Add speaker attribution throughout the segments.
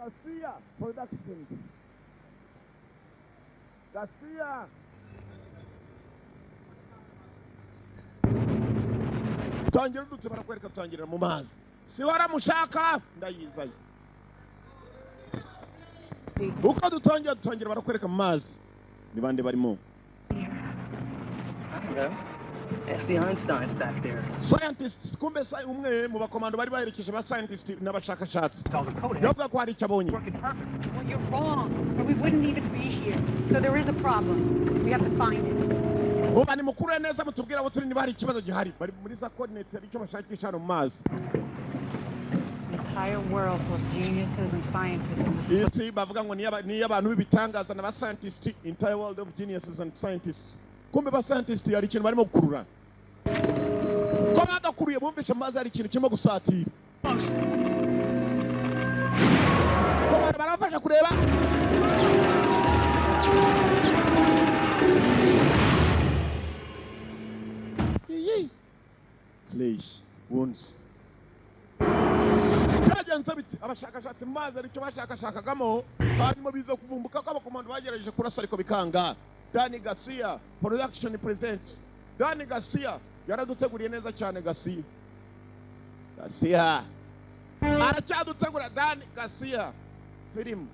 Speaker 1: Garcia Productions. Garcia. Tangira udutse barakwereka tutangirira mu mazi. Si waramushaka ndayizaye. Uko dutangira dutangira barakwereka mu mazi. Ni bande barimo?
Speaker 2: I don't know. Ask the Einsteins back there.
Speaker 1: Scientists kumbe umwe mu bakomando bari baherekeje ba scientists n'abashakashatsi. Yavuga ko hari icyo abonye.
Speaker 3: Well, you're wrong, or we wouldn't even be here. So there is a problem. We have to find it.
Speaker 1: Uba ni mukuru neza mutubwira abo turi niba hari ikibazo gihari. Bari muri za coordinates hari icyo bashakisha hano mu mazi.
Speaker 3: An entire world full of geniuses and scientists in this.
Speaker 1: Isi bavuga ngo ni abantu b'ibitangaza n'aba scientists, entire world of geniuses and scientists. Kumbe ba scientists hari ikintu barimo gukurura. Ko bagakuruye bumvishe amazi hari ikintu kirimo gusatira. Ko abantu barabafasha kureba. Iyi flesh wounds. Byagenze biti abashakashatsi mu mazi aricyo bashakashakagamo hanyuma biza kuvumbuka ko abakomando bagerageje kurasa ariko bikanga. Danny Garcia Production presents. Danny Garcia yaraduteguriye neza cyane. Garcia Garcia aracyadutegura. Danny Garcia film.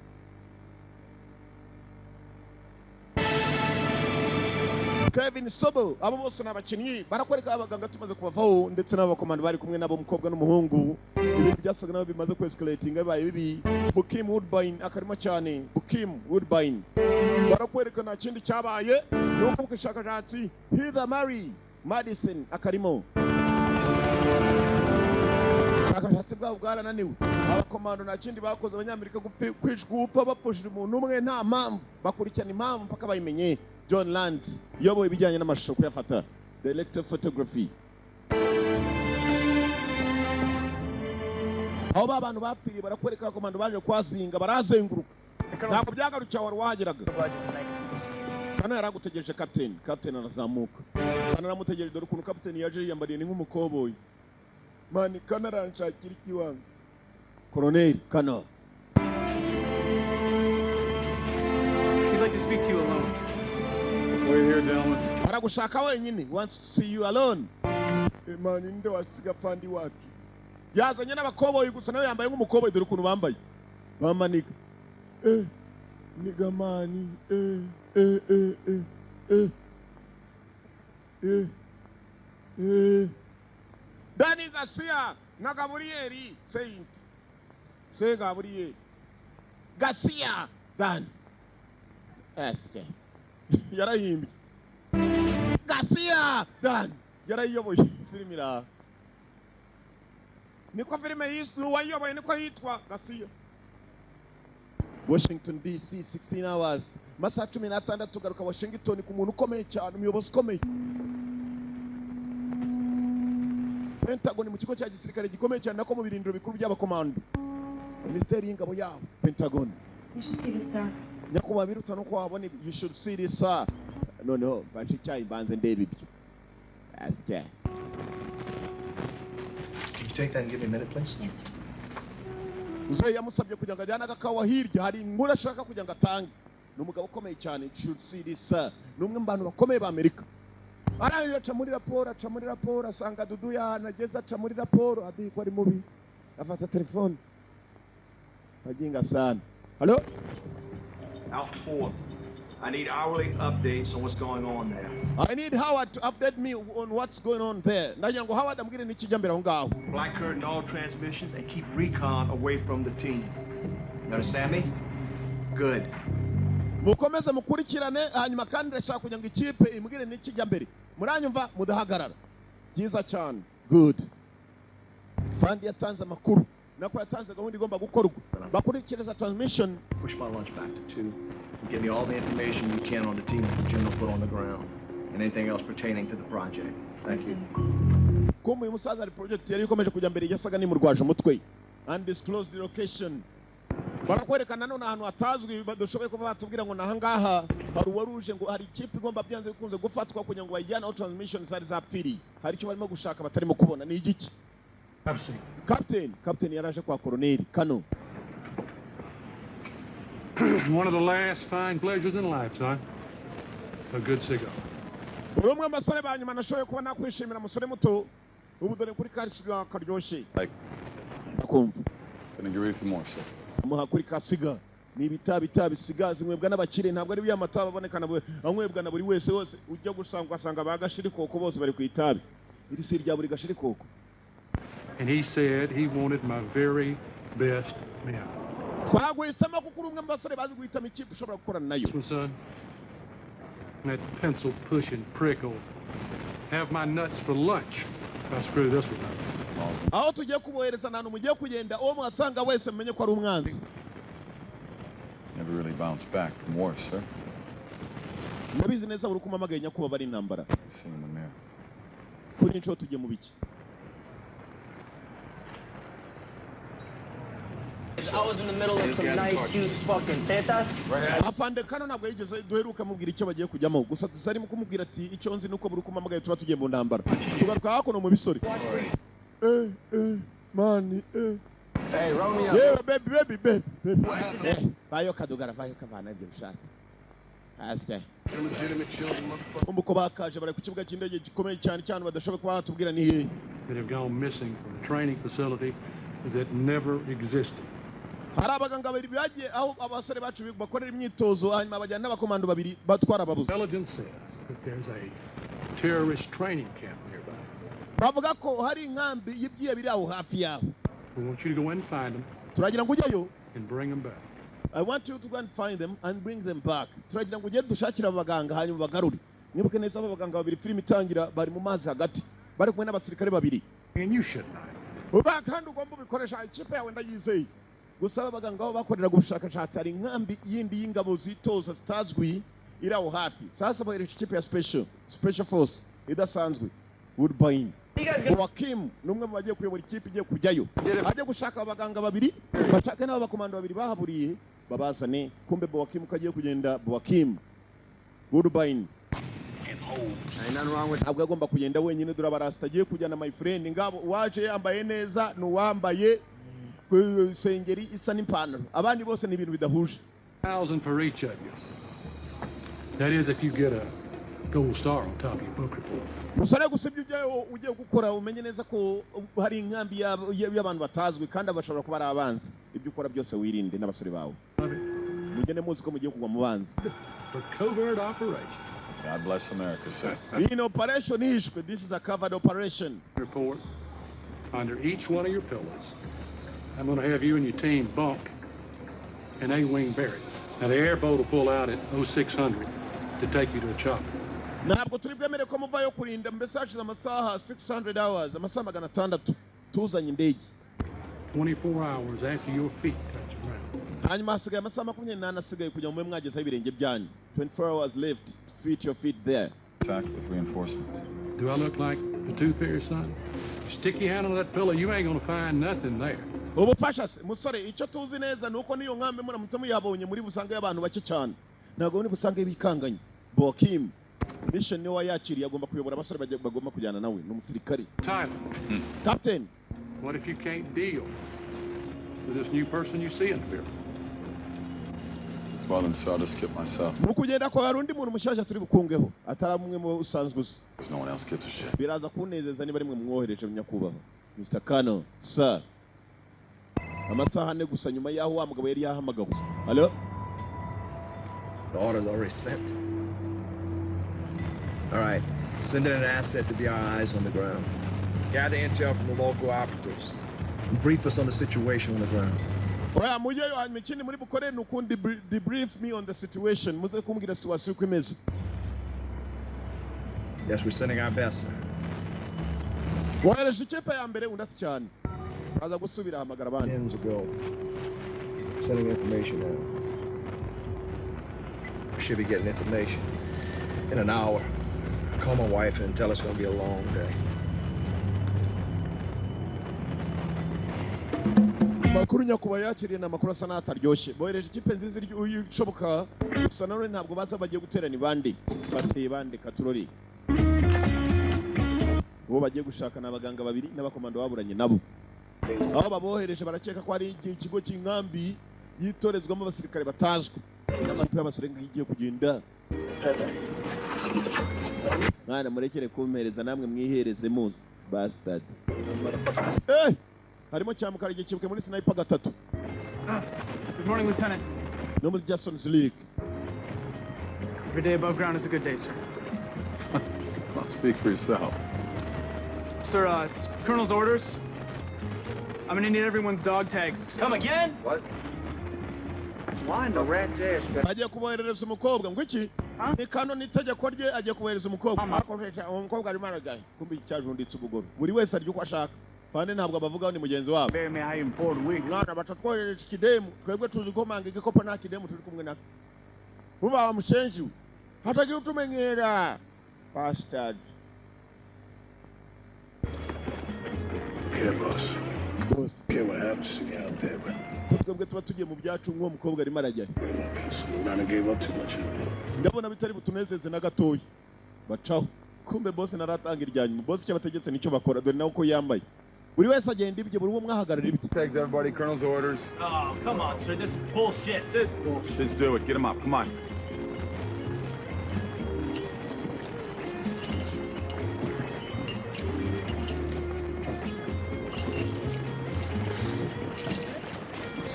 Speaker 1: Kevin Sobo abo bose ni abakinnyi barakwereka abaganga tumaze kubavaho ndetse n'abakomando bari kumwe nabo umukobwa n'umuhungu. Ibintu byasaga nabo bimaze kwescalatinga bibaye bibi. Bukim Woodbine akarimo cyane. Bukim Woodbine barakwereka nta kindi cyabaye nuko ubushakashatsi Heather Mary Madison akarimo. Ubushakashatsi bwabo bwarananiwe. Abakomando nta kindi bakoze abanyamerika kwicwa upfa bapfushije umuntu umwe nta mpamvu. Bakurikirana impamvu mpaka bayimenye. John Lands yoboye ibijyanye n'amashusho kuyafata, director photography. Aho ba bantu bapfiriye barakwereka abakomando baje kwazinga barazenguruka. Ntabwo byagarukiye wari wahageraga. Kana yaragutegereje captain. Captain arazamuka. Kana aramutegereje dore ukuntu captain yaje yiyambariye ni nk'umukoboyi. Mani kana aranshakira ikiwanga. Colonel Kana.
Speaker 2: We'd like to speak to you alone. We're here, gentlemen.
Speaker 1: Aragushaka wenyine. Wants to see you alone. Mani nde wasiga pandi wacu. Yazanye n'abakoboyi gusa nawe yambaye nk'umukoboyi dore ukuntu bambaye. Bamanika. Nigamani. Danny Garcia na Gabriel Saint. Se Gabriel. Garcia Dan. SK. Yarahimbye. Garcia Dan yarayiyoboye filime ira. Niko filime yiswe uwayiyoboye niko yitwa Garcia. Washington DC 16 hours. Masaha 16 garuka Washington ku muntu ukomeye cyane, umuyobozi ukomeye. Pentagon mu kigo cya gisirikare gikomeye cyane nako mu birindiro bikuru by'abakomando. Ministeri y'ingabo yabo Pentagon.
Speaker 3: You should see this, sir.
Speaker 1: Nyakubahwa biruta no kwabona you should see this, sir. Noneho mfashe icyayi mbanze ndebe ibyo. Asike.
Speaker 4: Can you take that and give me a minute, please?
Speaker 3: Yes, sir.
Speaker 1: Muzehe yamusabye kugira ngo ajyane agakawa hirya hari inkuru ashaka kugira ngo atange. Ni umugabo ukomeye cyane, you should see this, sir. Ni umwe mu bantu bakomeye ba Amerika. Arangije aca muri raporo, aca muri raporo, asanga Dudu yanageze aca muri raporo, aduye ko ari mubi. Afata telefone. Aginga sana. Hello?
Speaker 4: Alpha 4. I need hourly updates on what's going on there.
Speaker 1: I need Howard to update me on what's going on there. Ndagira ngo Howard ambwire n'ikijya mbere aho ngaho.
Speaker 4: Black curtain all transmissions and keep recon away from the team. You understand me? Good.
Speaker 1: Mukomeze mukurikirane hanyuma kandi ndashaka kugira ngo ikipe imbwire n'ikijya mbere. Muranyumva mudahagarara. Byiza cyane. Good. Fandi yatanze amakuru. Nako yatanze gahunda igomba gukorwa. Bakurikiriza transmission.
Speaker 4: Push my lunch back to 2. And give me all the information you can on the team that the general put on the ground and anything else pertaining to the project. Thank you.
Speaker 1: Kumbe uyu musaza ari project yari ikomeje kujya mbere yasaga nimurwaje umutwe. Undisclosed location. Barakwerekana none ahantu hatazwi badashoboye kuba batubwira ngo naha ngaha hari uwaruje ngo hari ikipe igomba byanze bikunze gufatwa kugira ngo bayijyane aho transmission zari zapfiriye. Hari icyo barimo gushaka batarimo kubona ni igiki? Captain, Captain yaraje kwa Colonel Kano.
Speaker 5: One of the last fine pleasures in life, son. A good cigar.
Speaker 1: Uri umwe mu basore ba nyuma nashoboye kuba nakwishimira, musore muto. Ubu dore kuri ka karyoshye.
Speaker 6: Like,
Speaker 1: Akumva.
Speaker 6: Couldn't agree with you more, sir.
Speaker 1: Amuha kuri ka cigar. Ni ibitabi itabi cigar zinywebwa n'abakire, ntabwo ari mata baboneka na anywebwa na buri wese wose. Ujya gusanga ugasanga ba gashirikoko bose bari ku itabi. Iri si irya buri gashirikoko.
Speaker 5: And he said he wanted my very best men.
Speaker 1: Twaguhisemo kuko uri umwe mu basore bazi guhitamo ikipe ushobora gukorana nayo.
Speaker 5: This one, son, that pencil pushing prick will have my nuts for lunch if I screw this one up.
Speaker 1: Aho tugiye kubohereza, ahantu mugiye kugenda, uwo mwasanga wese mumenye ko ari umwanzi.
Speaker 6: Never really bounced back from war, sir.
Speaker 1: Ndabizi neza buri uko umpamagaye, nyakubahwa, ari intambara.
Speaker 6: You see in the mirror.
Speaker 1: Kuri inshuro tugiye mu biki?
Speaker 2: I was in the middle of some nice, huge fucking tetas.
Speaker 1: Afande Kano ntabwo yigeze duheruka mubwira icyo bagiye kujyamo, gusa dusa arimo kumubwira ati icyo nzi nuko buri uko umpamagaye tuba tugiye mu ntambara. Tugaruka hakuno mu bisore. Eh eh mani eh.
Speaker 4: Hey, Romeo.
Speaker 1: Yewe, baby, baby, baby, baby. Eh, vayo kadugara, vayo kavana ibyo bishaka asya.
Speaker 4: Illegitimate children, motherfucker.
Speaker 1: Umva uko bakaje, bari ku kibuga cy'indege gikomeye cyane cyane, badashoboye kuba batubwira ni hehe.
Speaker 5: That have gone missing from a training facility that never existed.
Speaker 1: Hari abaganga babiri bagiye aho abasore bacu bakorera imyitozo, hanyuma bajyana n'abakomando babiri batwara ababuze.
Speaker 5: Intelligence says that there's a terrorist training camp nearby.
Speaker 1: Bavuga ko hari inkambi y'ibyiya biri aho hafi yaho.
Speaker 5: We want you to go in and find them
Speaker 1: Turagira ngo ujyeyo
Speaker 5: and bring them back.
Speaker 1: I want you to go and find them and bring them back. Turagira ngo ugende dushakire abo baganga hanyuma bagarure. Mwibuke neza, abo baganga babiri filime itangira bari mu mazi hagati, bari kumwe n'abasirikare babiri.
Speaker 5: And you should not.
Speaker 1: Uba kandi ugomba ubikoresha, ikipe yawe ndayizeye. Gusa aba baganga aho bakoreraga ubushakashatsi hari inkambi yindi y'ingabo zitoza zitazwi iri aho hafi. Sasa bohereje ikipe ya special force idasanzwe, Woodbine.
Speaker 2: You guys gonna
Speaker 1: Joaquim ni umwe mu bagiye kuyobora ikipe igiye kujyayo, ajya gushaka abaganga babiri, bashake n'abo bakomando babiri bahaburiye, babazane. Kumbe Boakim ko agiye kugenda, Boakim Woodbine
Speaker 4: Ain't nothing wrong with
Speaker 1: ntabwo agomba kugenda wenyine. Dore abarasita agiye kujyana, my friend. Ngabo uwaje yambaye neza ni uwambaye sengeri isa n'ipantaro, abandi bose ni ibintu bidahuje.
Speaker 5: Thousand for each of you. That is, if you get a gold star on top of your book report.
Speaker 1: Musore, gusa ibyo ujyayo ugiye gukora umenye neza ko hari inkambi y'abantu batazwi kandi bashobora kuba ari abanzi. Ibyo ukora byose wirinde n'abasore bawe, mugende muzi ko mugiye kugwa mu banzi.
Speaker 5: For covert operation.
Speaker 6: God bless America, sir.
Speaker 1: Iyi ni operation ihishwe. This is a covered operation.
Speaker 5: Report under each one of your pillows. I'm going to have you and your team bunk in A-wing barracks. Now, the airboat will pull out at 0600 to take you to a chopper.
Speaker 1: Ntabwo turi bwemere ko muvayo kurinda mbese hashize amasaha 600 hours, amasaha 600, tuzanye indege.
Speaker 5: 24 hours after your feet touch the ground.
Speaker 1: Hanyuma hasigaye amasaha 24 asigaye kugira ngo mube mwagezeho ibirenge byanyu. 24 hours left to fit your feet there.
Speaker 6: Attacked with reinforcements.
Speaker 5: Do I look like the tooth fairy, son? Stick your hand on that pillow, you ain't going to find nothing there.
Speaker 1: Ubufasha se musore, icyo tuzi neza ni uko n'iyo nkambi muramutse muyabonye muri busange y'abantu bake cyane, ntabwo muri busange bikanganye. Bokim mission niwe wayakiriye, agomba kuyobora abasore bagomba kujyana nawe, ni umusirikare.
Speaker 5: Tyler,
Speaker 1: Captain.
Speaker 5: what if you can't deal with this new person you see in the bureau?
Speaker 6: Well, then, sir, I'll just skip myself.
Speaker 1: Mu kugenda kwawe hari undi muntu mushyashya turi bukungeho atari umwe mu usanzwe uzi.
Speaker 6: Because no one else gives a shit.
Speaker 1: Biraza kunezeza niba rimwe mwohereje, nyakubahwa Mr. Kano, sir. Amasaha 4 gusa nyuma y'aho wa mugabo yari yahamagawe. Hello.
Speaker 4: The order's already sent. All right, send in an asset to be our eyes on the ground. Gather intel from the local operatives. And brief us on the situation on the ground.
Speaker 1: Oya, mujyeyo, hanyuma ikindi muri bukore ni ukundi debrief me on the situation, muze kumbwira situation uko imeze.
Speaker 4: Yes, we're sending our best, sir.
Speaker 1: Wohereje ikipe ya mbere, undi ati cyane, aza gusubira ahamagara abandi.
Speaker 4: Pins ago. Sending information now. We should be getting information in an hour. Call my wife and tell her it's gonna be a long day.
Speaker 1: Amakuru nyakubahwa yakiriye ni amakuru asa n'ataryoshye. Bohereje ikipe nziza ishoboka, gusa nanone ntabwo baza bagiye guterana ibandi bateye bande katurori. Uwo bagiye gushaka ni abaganga babiri n'abakomando baburanye nabo. Aho babohereje barakeka ko ari ikigo cy'inkambi Yitorezwamo abasirikare batazwi. N'amakipe y'abasore ngiye kugenda. Mwana murekere kumpereza namwe mwihereze muzi bastard. Harimo cyamukara igihe kibuke muri sniper gatatu.
Speaker 2: Good morning, Lieutenant.
Speaker 1: No muri Jason's League.
Speaker 2: Every day above ground is a good day, sir.
Speaker 6: Well, speak for yourself.
Speaker 2: Sir, it's Colonel's orders. I'm gonna need everyone's dog tags. Come again?
Speaker 4: What? Why in the rat's ass?
Speaker 1: Agiye kuboherereza umukobwa ngo iki? Ni kano n'itegeko rye agiye kubohereza umukobwa. Akoresha umukobwa arimo arajyayo. Kumbi cyajunditse ubugoro. Buri wese arya uko ashaka. Fande ntabwo abavugaho ni mugenzi wabo. Mwana batatwoherereje ikidemu, twebwe tuzi komanga igikopo nta kidemu turi kumwe nako. Muba wa mushenzi we. Hatagira utumenyera. Bastard.
Speaker 7: Yeah, boss.
Speaker 1: Boss.
Speaker 7: Care what happens to me out there, but
Speaker 1: twebwe tuba tugiye mu byacu nk'uwo mukobwa arimo arajyayo.
Speaker 7: Gave up too much.
Speaker 1: Ndabona bitari butunezeze na gatoya. Bacaho. Kumbe boss naratanga irya nyuma. Boss icyo bategetse nicyo bakora dore nawe uko yambaye. Buri wese agenda ibye, buri umwe mwahagarara ibye.
Speaker 6: Tags everybody, Colonel's orders.
Speaker 2: Oh, come on, sir. This is bullshit. This is bullshit.
Speaker 6: Let's do it. Get him up. Come on.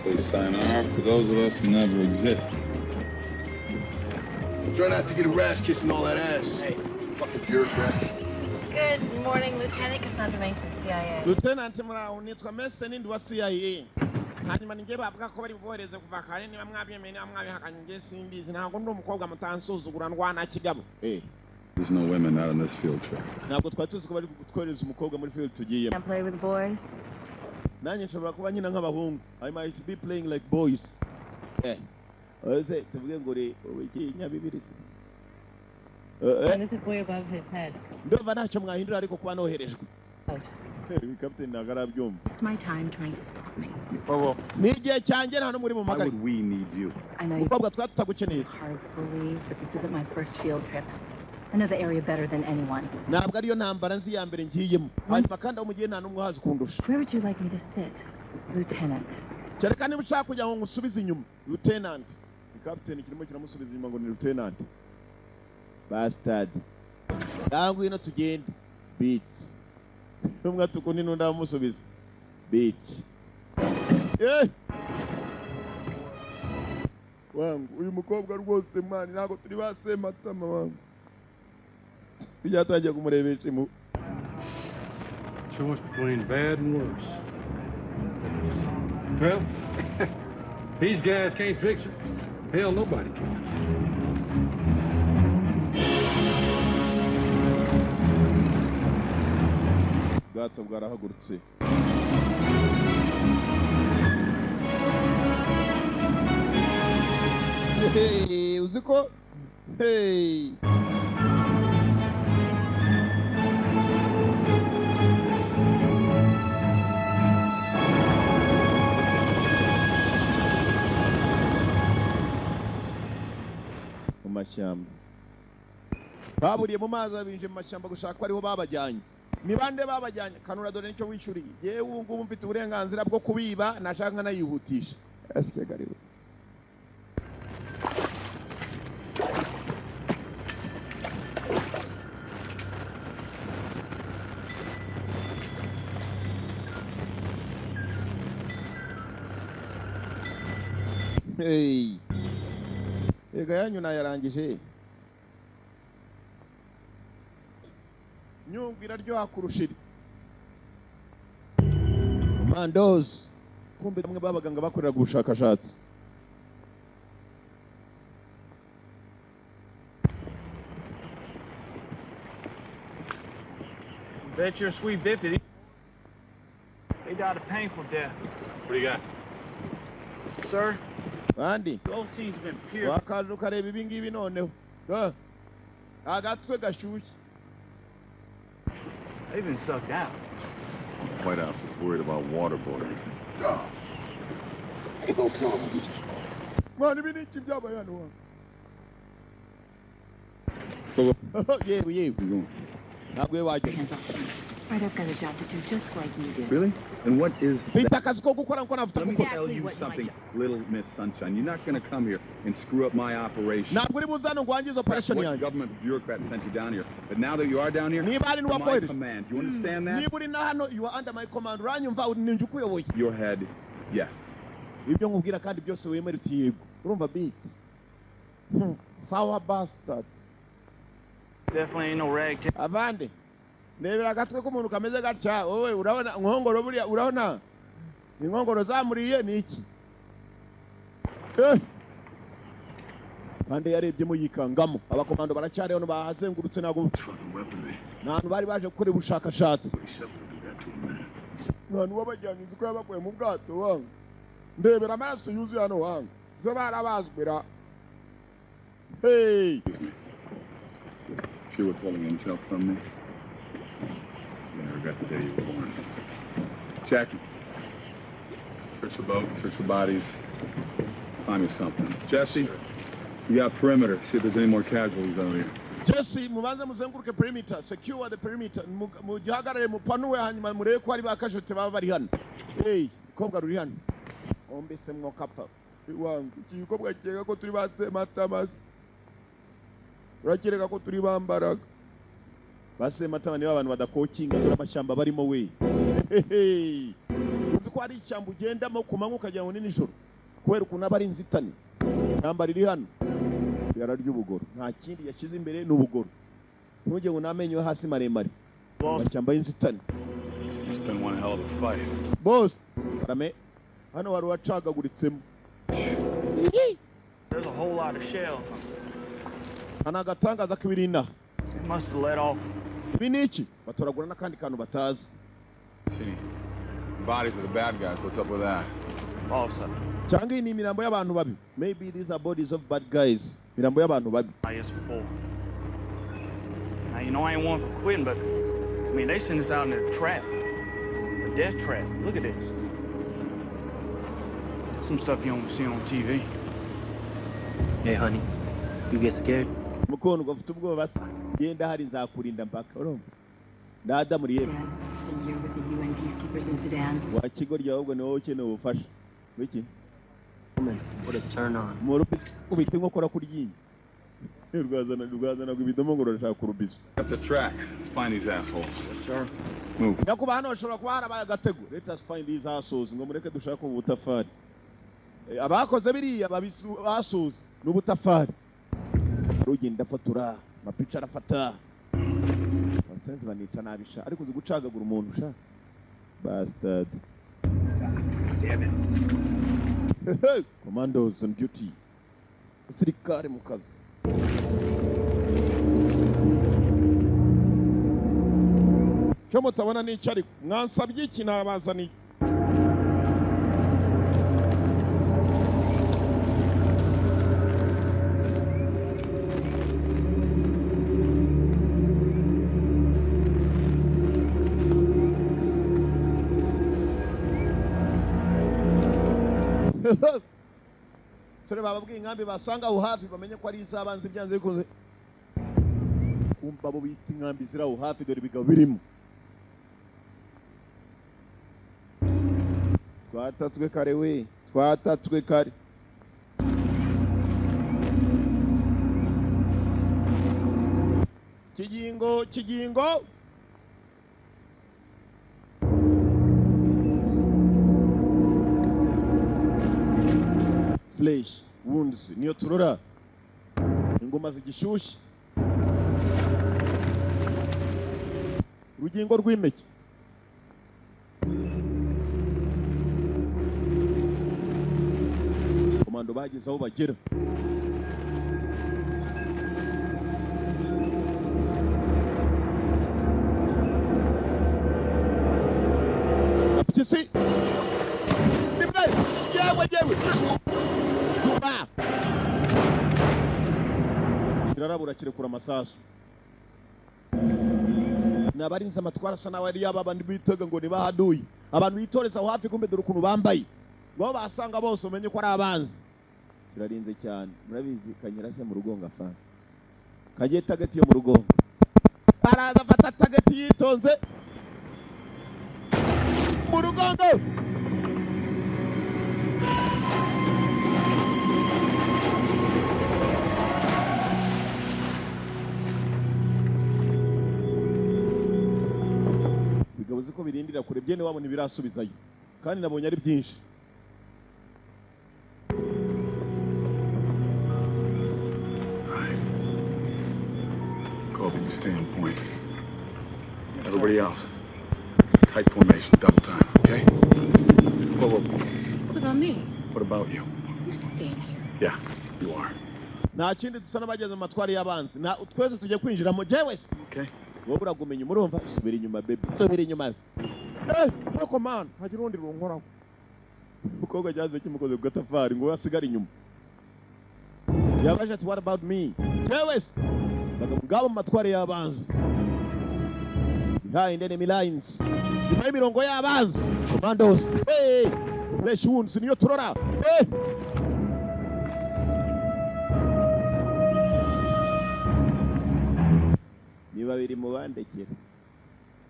Speaker 6: Say sayonara to those of us who never existed.
Speaker 7: Try not to get a rash kissing all that ass.
Speaker 2: Hey.
Speaker 7: Fucking bureaucrat.
Speaker 8: Good morning, Lieutenant Cassandra Mason, CIA.
Speaker 1: Lieutenant muraho nitwa Mason ndi wa CIA. Hanyuma ninjye bavuga ko bari bubohereze kuva kare niba mwabyemeye niba mwabihakanye njye simbizi ntabwo ndi umukobwa mutansuzugura ndwana kigabo.
Speaker 6: There's no women out on this field trip.
Speaker 1: Ntabwo twari tuzi ko bari kutwohereza umukobwa muri field tugiyemo.
Speaker 8: Can't play with the boys.
Speaker 1: Nanjye nshobora kuba nyina nk'abahungu. I might be playing like boys. Ese tuvuge ngo uri ikinyabibiri.
Speaker 3: And this is way above his head.
Speaker 1: Ndumva ntacyo mwahindura ariko kuba noherejwe. Captain ntabwo arabyumva.
Speaker 3: Waste my time trying to stop me.
Speaker 1: Ni igihe cyanjye nta n'umwe uri
Speaker 6: Why
Speaker 1: bumagare.
Speaker 6: would we need you?
Speaker 3: I know you
Speaker 1: Mukobwa twari tutagukeneye.
Speaker 3: hard to believe, but this isn't my first field trip. I know the area better than anyone.
Speaker 1: Ntabwo ariyo ntambara nzi ya mbere ngiyemo. Hanyuma kandi aho mugiye nta n'umwe uhazi kundusha.
Speaker 3: Where would you like me to sit, Lieutenant?
Speaker 1: Kereka niba ushaka kugira ngo ngusubize inyuma. Lieutenant. Ni Captain kirimo kiramusubiza inyuma ngo ni Lieutenant. Bastard. Ngwino tugende. Bitch. Umwe atukundi n'undi aramusubiza. Bitch. Wangu uyu mukobwa rwose mwana ntabwo turi basematama wangu. Byatangiye kumurebesha imu.
Speaker 5: Choice between bad and worse. Well, these guys can't fix it. Hell, nobody can.
Speaker 1: Ubwato bwarahagurutse. Hey, uzi ko? Hey. Mu mashyamba. Baburiye mu mazi abinje mu mashyamba gushaka ko ariho babajyanye. Ni bande babajyanye? Kanura dore nicyo wishyuriye. Yewe ubu ngubu mfite uburenganzira bwo kubiba nashaka nkanayihutisha. Ese gariwe. Hey. Ega yanyu nayarangije. Nyungwe iraryoha kurusha iri. Commandos. Kumbe bamwe babaganga bakoreraga ubushakashatsi.
Speaker 2: Bet your sweet bippity. They died a painful death.
Speaker 6: What do you got?
Speaker 2: Sir,
Speaker 1: Bandi.
Speaker 2: the whole scene's been pierced.
Speaker 1: Wakaje ukareba ibi ngibi noneho. Agatwe gashyushye.
Speaker 2: They've been sucked out.
Speaker 6: White House is worried about waterboarding.
Speaker 7: Ain't no telling what we just
Speaker 1: Mwana ibi ni iki byabaye hano wa? Yewe yewe.
Speaker 6: You going?
Speaker 1: Ntabwo we wajya.
Speaker 3: Hands off.
Speaker 8: Right, I've got a job to do just like you do.
Speaker 6: Really? And what is
Speaker 1: Mfite
Speaker 6: that?
Speaker 1: Akazi ko gukora nkuko nafite
Speaker 6: Let me
Speaker 1: gukora.
Speaker 6: tell
Speaker 8: Exactly
Speaker 6: you
Speaker 8: what my
Speaker 6: something,
Speaker 8: job-
Speaker 6: little Miss Sunshine. You're not going to come here and screw up my operation.
Speaker 1: Ntabwo uri buze hano ngo wangize operation
Speaker 6: What
Speaker 1: yanjye.
Speaker 6: government bureaucrat sent you down here? But now that you are down here,
Speaker 1: Niba hari
Speaker 6: my
Speaker 1: n'uwakohereje.
Speaker 6: Command. You understand that?
Speaker 1: Niba uri na hano, you are under my command, uranyumva? Ni njye ukuyoboye.
Speaker 6: Your head, yes.
Speaker 1: Ibyo nkubwira kandi byose wemere uti yego. Urumva beat? Sawa bastard.
Speaker 2: Definitely ain't no ragtag.
Speaker 1: Avande, ndebera agatwe k'umuntu kameze gatya. Wowe urabona inkongoro? Buriya urabona inkongoro zamuriye ni iki? Eh! Kandi yarebyemo yikangamo. Abakomando baracyari hano, bahazengurutse. Ntabwo
Speaker 7: Fucking weaponry.
Speaker 1: ni ahantu bari baje gukora ubushakashatsi.
Speaker 7: 47 will do that to a man.
Speaker 1: Ahantu wabajyanye, uzi ko yabakuye mu bwato wanga? Ndebera amaraso yuzuye hano wanga, zo barabazwira. Hey!
Speaker 6: Excuse me. If you're withholding intel from me, you're gonna regret the day you were born. Jackie, search the boat, search the bodies, find me something. Jesse, you got perimeter. See if there's any more casualties out here.
Speaker 1: Jesse, mubanze muzenguruke perimeter, secure the perimeter. Mugihagarare, mupanuwe, hanyuma murebe ko hari ba casualty baba bari hano. Hey, mukobwa ruri hano ombese mwokapfa wangu. Iki gikobwa keka ko turi ba Sematamasi, urakereka ko turi bambaraga ba Sematama. Nibo abantu badakokinga. Dore amashyamba barimo we. Hehe. Uzi ko hari ishyamba ugendamo ku manywa ukagira ngo ni nijoro kubera ukuntu aba ari inzitane? Ishyamba riri hano yararya ubugoro, nta kindi yashyize imbere ni ubugoro. Ntujye ngo n'amenyo yo hasi maremare, amashyamba y'inzitane.
Speaker 6: It's been one hell of a fight.
Speaker 1: Bose karame, hano wari uwacagaguritsemo.
Speaker 2: There's a whole lot of shells.
Speaker 1: Nta ni agatangaza k'ibiri inaha.
Speaker 2: It must have let off.
Speaker 1: Ibi ni iki? Batoragura n'akandi kantu batazi.
Speaker 6: See any bodies of the bad guys. What's up with that?
Speaker 2: Also,
Speaker 1: Cyangwa iyi ni imirambo y'abantu babi? Maybe these are bodies of bad guys, imirambo y'abantu babi.
Speaker 2: IS-4. Now, you know I ain't one for quitting, but, I mean, they sent us out in a trap. A death trap. Look at this. Some stuff you don't see on TV.
Speaker 9: Hey, honey, you get scared?
Speaker 1: Mukundwa, ufite ubwoba se? Genda hari nzakurinda mpaka. Urumva ndadamu yepfo.
Speaker 3: Dad, the year with the UN peacekeepers in Sudan.
Speaker 1: Wa kigoryi, ahubwo ni wowe ukeneye ubufasha wiki.
Speaker 9: Woman, what a turn on.
Speaker 1: Mu rubizo kubita inkokora ku ryinyo, rwazana rwazanaga ibidomo ngo rurashaka urubizo.
Speaker 6: Up the track. Let's find these assholes.
Speaker 4: Yes, sir.
Speaker 6: Move.
Speaker 1: Nyakuba, hano hashobora kuba harabaye agatego. Let us find these assholes. Ngo mureke dushake ubu butafari. Abakoze biriya babisu ni ubutafari. Rugenda afotora amapica, arafata abasenzi banica nabi sha. Ariko uzi gucagagura umuntu sha, bastard.
Speaker 4: Damn it.
Speaker 1: Commandos on duty, abasirikare mu kazi. Cyo mutabona ni icyo, ariko mwansabye iki? Nabazaniye. Sore bababwiye inkambi basanga aho hafi, bamenye ko ari iz'abanzi byanze bikunze. Kumva abo bita inkambi ziri aho hafi, dore ibigabo birimo. Twatatswe kare we, twatatswe kare. Kigingo, kigingo. Flesh wounds niyo turora, ingoma zigishyushye, urugingo rw'impeke. Komando bageze aho bagera. Apyisi nimwe, yewe yewe, tuba kirarabura, kirekura amasasu. Ni abarinzi amatwara asa nawe ari yaba bandi bitega ngo nibahaduye abantu bitoreza aho hafi. Kumbe dore ukuntu bambaye, ngo basanga bose umenye ko ari abanzi. Kirarinze cyane, murabizi. Kanyira se mu rugongo, afana kagiye target yo mu rugongo, araza afata target yitonze. Mugongo. Bigabo ziko birindira kure byene wabona ibirasubizayo kandi nabonye ari byinshi.
Speaker 6: Colby, you stay on point. Yes, everybody else, tight formation, double time, okay? Whoa, whoa.
Speaker 8: What about me?
Speaker 6: What about you?
Speaker 8: I'm not staying here.
Speaker 6: Yeah, you are.
Speaker 1: Nta kindi dusa n'abageze mu matwari y'abanzi. Na twese tujye kwinjiramo jewe se.
Speaker 6: Okay.
Speaker 1: Wowe uragumenya umurumva, subira inyuma baby. Subira inyuma. Ariko man, hagira urundi runkoraho. Umukobwa cyaze kimukoze ku gatafari ngo asigare inyuma. Yabaje ati what about me? Jewe se. Ngabo mu matwari y'abanzi. Behind enemy lines. Nyuma y'imirongo y'abanzi. Commandos. Hey! Fresh wounds niyo turora. Hey! Ni babiri mu bandekera.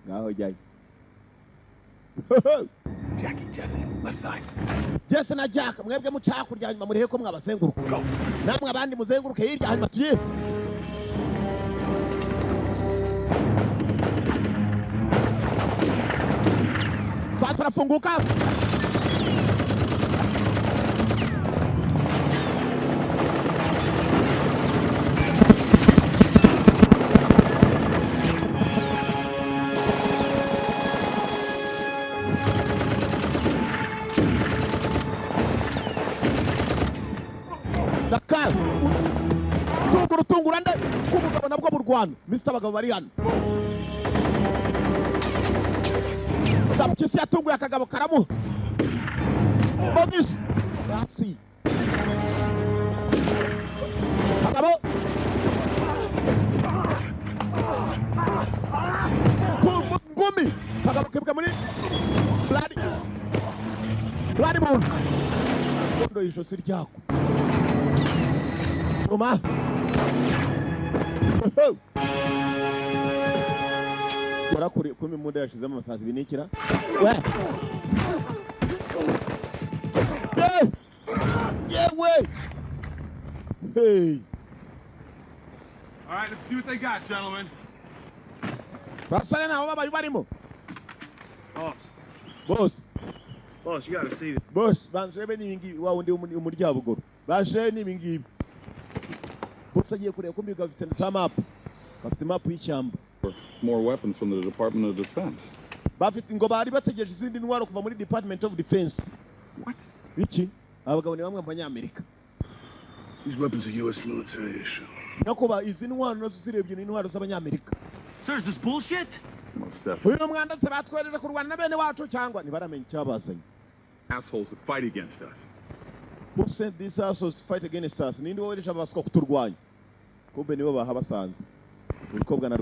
Speaker 1: Ngaho jyayo.
Speaker 6: Jackie, Jesse, left side.
Speaker 1: Jesse na Jack, mwebwe muca hakurya hanyuma murihe ko mwabazenguruka. Namwe abandi muzenguruke hirya hanyuma tuye. Sasa rafunguka. Dakar. Tunguru tungura nde kumugabo nabwo mu Rwanda. Mr. Abagabo bari hano. Tapchisi yatunguye akagabo karamu. Bogis. Basi. Akagabo. Ngumi. Akagabo kibwa muri Bloody. Bloody Moon. Kondo ijosi ryako. Roma. Warakuri kumi muda yashizemo amasazi binikira. We. Hey! Yewe. Hey.
Speaker 6: All right, let's see what they got, gentlemen.
Speaker 1: Basare nabo babaye barimo.
Speaker 2: Boss.
Speaker 1: Boss.
Speaker 2: Boss, you got to see this.
Speaker 1: Boss, banjebe n'ibingibi wa wundi umuryabugoro. Baje n'ibingibi. Boss agiye kureba kumbi gafite za map. Bafite map y'ishyamba.
Speaker 6: More weapons from the Department of Defense.
Speaker 1: Bafite ngo bari bategereje izindi ntwaro kuva muri Department of Defense.
Speaker 6: What?
Speaker 1: Iki? Abagabo ni bamwe mu Banyamerika.
Speaker 7: These weapons are US military issue.
Speaker 1: Nakuba izi ntwaro nazo zirebye ni intwaro z'Abanyamerika.
Speaker 2: Sir, is this bullshit?
Speaker 6: Most definitely.
Speaker 1: Uyu mwanda se batwereje kurwana na bene wacu cyangwa ntibaramenya icyabazanye.
Speaker 6: Assholes that fight against us.
Speaker 1: Who sent these assholes to fight against us? Ninde wohereje abaswa kuturwanya? Kumbe nibo bahabasanze. Umukobwa na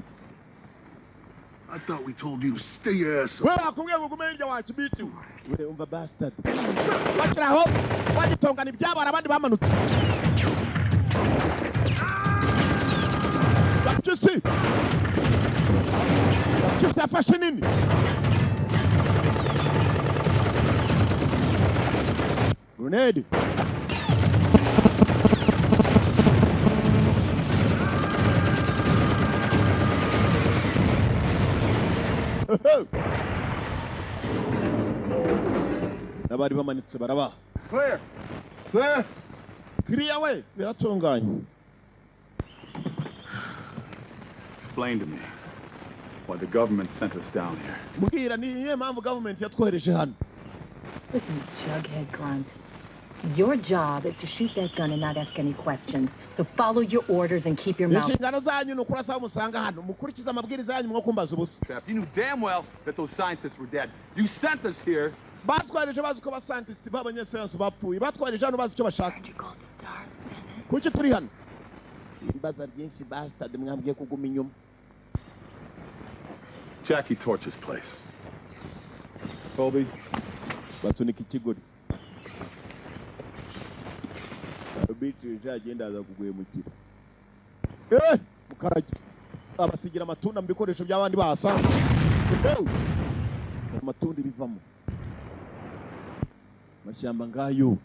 Speaker 7: I thought we told you to stay your ass up.
Speaker 1: Wewe akubwiye ngo ugume hirya wacu bitu. Ure umva bastard. Bakiraho bagitongana ibyabara abandi bamanutse. Gapyisi. Gapyisi afashe nini? Grenade. N'abari bamanitse baraba.
Speaker 6: Clear. Clear.
Speaker 1: Clear we biratunganye.
Speaker 6: Explain to me why the government sent us down here.
Speaker 1: Mbwira ni iyihe mpamvu government yatwohereje hano?
Speaker 3: Listen, Jughead Grunt. Your job is to shoot that gun and not ask any questions. So follow your orders and keep your mouth.
Speaker 1: Inshingano zanyu ni ukurasa aho musanga hano. Mukurikize amabwiriza yanyu mwo kumbaza ubusa.
Speaker 6: You knew damn well that those scientists were dead. You sent us here.
Speaker 1: Batwarije bazi ko ba scientists b'abanyasayansi bapfuye. Batwarije hano bazi icyo bashaka. Kuki turi hano? Imbaza byinshi bastard mwambwiye kuguma inyuma.
Speaker 6: Jackie torch his place. Colby.
Speaker 1: Basunika ikigori. Bici agenda aza kuguhemukira. Mukarage abasigira amatunda mu bikoresho by'abandi bahasanze. Amatunda bivamo. Mashyamba ngayo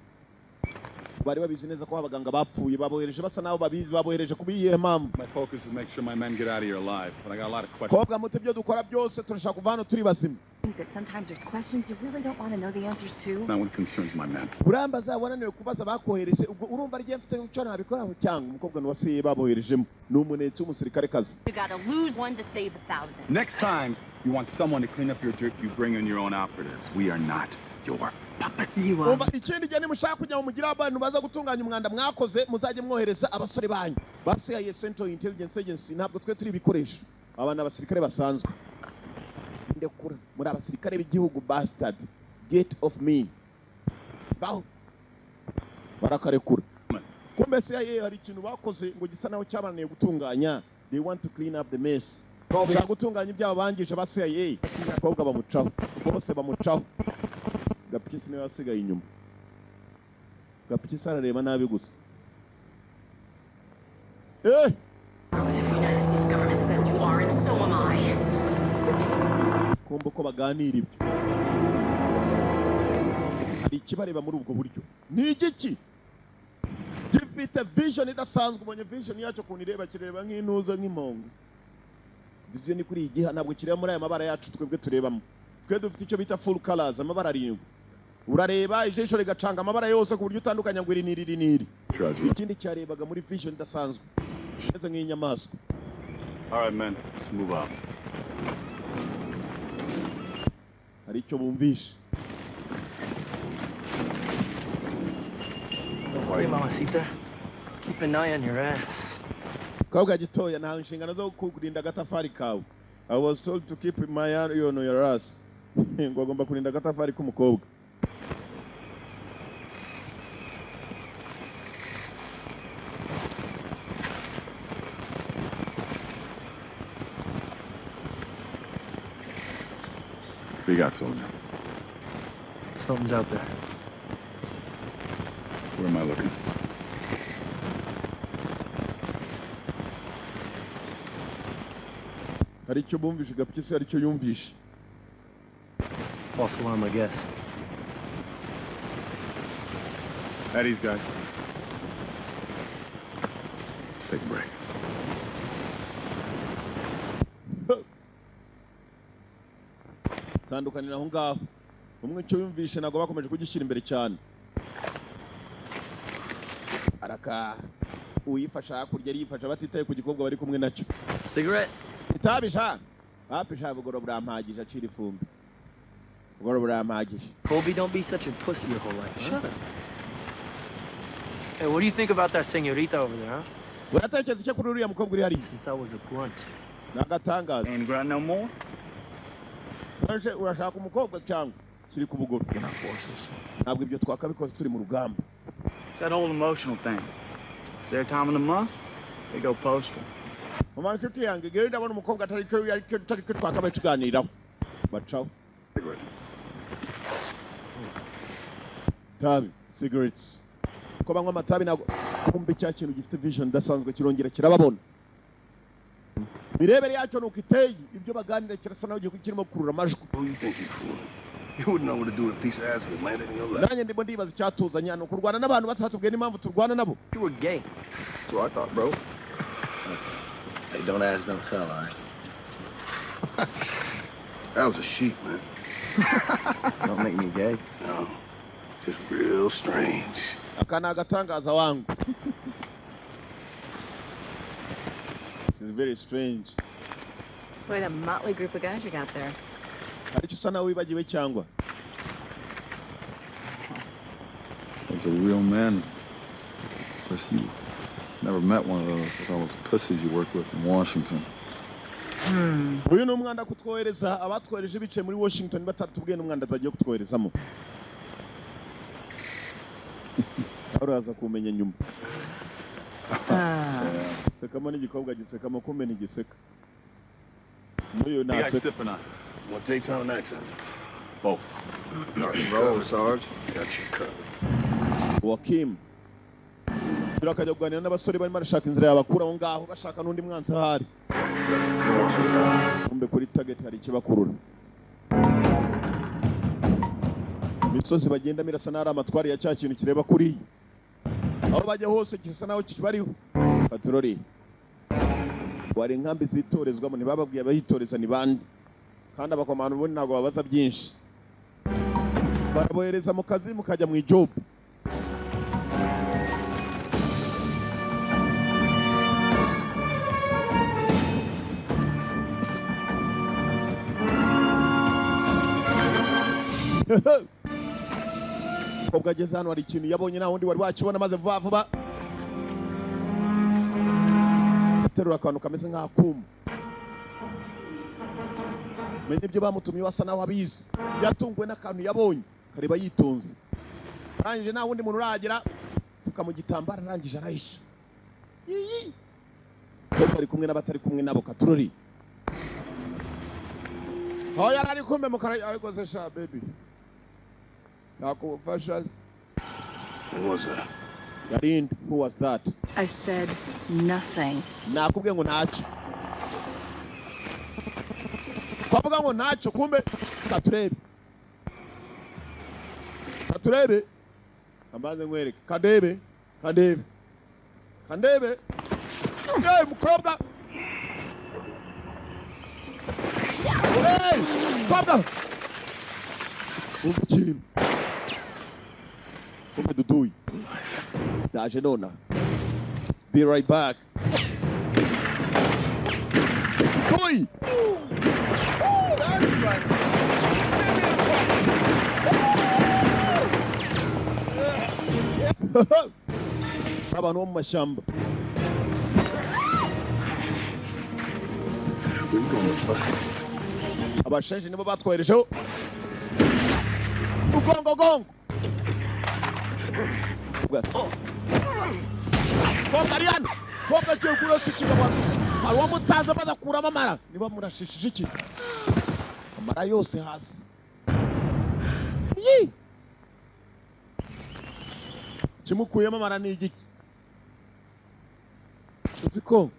Speaker 1: bari babizi neza ko abaganga bapfuye, babohereje basa naho babizi, babohereje kubiyihe mpamvu?
Speaker 6: My focus is make sure my men get out of here alive, but I got a lot of questions.
Speaker 1: Kobwa muto, ibyo dukora byose turashaka kuva hano turi bazima.
Speaker 3: Think that sometimes there's questions you really don't want to know the answers to?
Speaker 6: Not when it concerns my men.
Speaker 1: Urambaza wananiwe kubaza bakohereje, ubwo urumva rigiye mfite icyo nabikoraho? Cyangwa umukobwa ni wasiye baboherejemo ni umunetsi w'umusirikare kazi.
Speaker 8: You gotta lose one to save 1,000.
Speaker 6: Next time you want someone to clean up your dirt, you bring in your own operatives. We are not your puppets.
Speaker 9: You are.
Speaker 1: Umva, ikindi gihe nimushaka kugira ngo mugire abantu baza gutunganya umwanda mwakoze, muzajye mwohereza abasore banyu ba CIA, Central Intelligence Agency. Ntabwo twe turi ibikoresho. Aba ni abasirikare basanzwe. Ndekura, muri abasirikare b'igihugu. Bastard, get off me. Baho barakarekura. Kumbe CIA hari ikintu bakoze ngo gisa naho cyabananiye gutunganya. They want to clean up the mess. Bashaka gutunganya ibyabo bangije ba CIA. Abakobwa bamucaho bose, bamucaho. Gapyisi niwe wasigaye inyuma. Gapyisi arareba nabi gusa, eh.
Speaker 3: The United States government says you are, and so am I.
Speaker 1: Kumva uko baganira ibyo, hari ikibareba muri ubwo buryo. Ni igiki gifite vision idasanzwe? Ubonye vision yacyo ukuntu ireba? Kireba nk'intuza, nk'impongo. Vision kuri iyi giha ntabwo kireba muri aya mabara yacu twebwe turebamo. Twe dufite icyo bita full colors, amabara arindwi. Urareba ijisho rigacanga amabara yose ku buryo utandukanya ngo iri n'iri, iri n'iri.
Speaker 6: Treasure.
Speaker 1: Ikindi cyarebaga muri vision idasanzwe, imeze nk'inyamaswa.
Speaker 6: All right, men, let's move out.
Speaker 1: Hari icyo bumvishe.
Speaker 9: Don't worry, Mamacita. Keep an eye on your ass.
Speaker 1: Kabwa gitoya, nta inshingano zo kurinda agatafari kawe. I was told to keep my eye on your ass. Ngo agomba kurinda agatafari k'umukobwa.
Speaker 6: What you got, soldier?
Speaker 9: Something's out there.
Speaker 6: Where am I looking?
Speaker 1: Hari icyo bumvishe. Gapyisi hari icyo yumvishe.
Speaker 9: False alarm, I guess.
Speaker 6: At ease, guys. Let's take a break.
Speaker 1: Tandukanira aho ngaho. Umwe icyo yumvishe ntabwo bakomeje kugishyira imbere cyane. Araka uyifasha hakurya ariyifasha, batitaye ku gikobwa bari kumwe nacyo.
Speaker 9: Cigarette?
Speaker 1: Itabi sha hapi sha, bugoro burampagije. Acira ifumbi, bugoro burampagije.
Speaker 9: Colby, don't be such a pussy your whole life. Shut up. Hey, what do you think about that señorita over there, huh?
Speaker 1: Uratekereza icyo kuri uriya mukobwa uri hariya?
Speaker 9: Since I was a grunt.
Speaker 1: Ni agatangaza.
Speaker 2: Ain't grunt no more.
Speaker 1: Uje urashaka umukobwa cyangwa kiri ku bugoro?
Speaker 4: In our forces.
Speaker 1: Ntabwo ibyo twakabikoze turi mu rugamba.
Speaker 2: It's that old emotional thing. It's their time of the month, they go postal.
Speaker 1: Mama, inshuti yanjye, ngewe ndabona umukobwa atari cyo atari cyo twakabaye tuganiraho. Bacaho.
Speaker 6: Cigarette.
Speaker 1: Tabi, cigarettes, ko banywa amatabi ntabwo. Kumbe cya kintu gifite vision idasanzwe kirongera kirababona. Mirebere yacyo nuko iteye, ibyo baganira kirasa naho kirimo gukurura amajwi.
Speaker 7: Who you think you fooling? You wouldn't know what to do if a piece of ass was landed in your lap.
Speaker 1: Nanjye ndimo ndibaza icyatuzanye hano kurwana n'abantu batatubwiye n'impamvu turwana nabo.
Speaker 9: You were gay.
Speaker 4: That's what I thought, bro.
Speaker 10: Hey, don't ask, don't tell, all right?
Speaker 7: That was a sheep, man.
Speaker 10: Don't make me gay.
Speaker 7: No, just real strange.
Speaker 1: Aka ni agatangaza wangu. It's very strange.
Speaker 8: Quite a motley group of guys you got there.
Speaker 1: Hari icyo usa nawe wibagiwe cyangwa?
Speaker 6: Those are real men. Of course, you never met one of those with all those pussies you work with in Washington.
Speaker 1: Uyu ni umwanda kutwohereza. Abatwohereje bicaye muri Washington batatubwiye n'umwanda bagiye kutwoherezamo. Uraza kumenya nyuma. Sekamo n'igikobwa gisekamo, kumbe ntigiseka n'uyu.
Speaker 6: What you guys
Speaker 1: Naseka.
Speaker 6: sipping on?
Speaker 7: Want daytime or nighttime?
Speaker 6: Both.
Speaker 7: Got you
Speaker 4: Roll,
Speaker 7: covered.
Speaker 4: Sarge.
Speaker 7: Got you covered.
Speaker 1: Wakim rero akajya kuganira n'abasore barimo barashaka inzira yabakura aho ngaho, bashaka n'undi mwanzi ahari. Kumbe kuri target hari ikibakurura. Imisozi bagendamo irasa n'ari amatwari ya cya kintu kireba kuriya. Aho bajya hose gisa naho kibariho. Patroli. Wari inkambi zitorezwamo, ntibababwiye abayitoreza ni bande. Kandi abakomando ubundi ntabwo babaza byinshi. Barabohereza mu kazi mukajya mu ijob. Kobwa ageze hano hari ikintu yabonye nta wundi wari wakibona, maze vuba vuba aterura akantu kameze nk'akuma. Menye ibyo bamutumye basa naho abizi. Yatunguwe n'akantu yabonye kareba yitonze. Arangije nta wundi muntu uragera, pfuka mu gitambaro, arangije arahisha. Iyi kobwa ari kumwe n'abatari kumwe nabo katurori. Aho yari ari kumbe mukara ariko se sha baby. Nakufasha.
Speaker 7: Who was that?
Speaker 1: Yarindi, who was that?
Speaker 3: I said nothing.
Speaker 1: Nakubwiye ngo ntacyo. Twavuga ngo ntacyo kumbe katurebe. Katurebe. Ambaze nkwereke. Kadebe. Kadebe. Kadebe. Hey, mukobwa. Hey, mukobwa. Umva ikintu. Kumbe duduyi. Ndaje nona. Be right back. Duduyi. Abantu bo mu mashyamba. Abashenje nibo batwoherejeho. Ugongo gongo. Kobwa ari hano. Kobwa agiye kurasa ikigabo. Hari uwamutanze amaze akuramo amara. Niba murashishije iki? Amara yose hasi. Yi! Kimukuyemo amara ni igiki? Uzi ko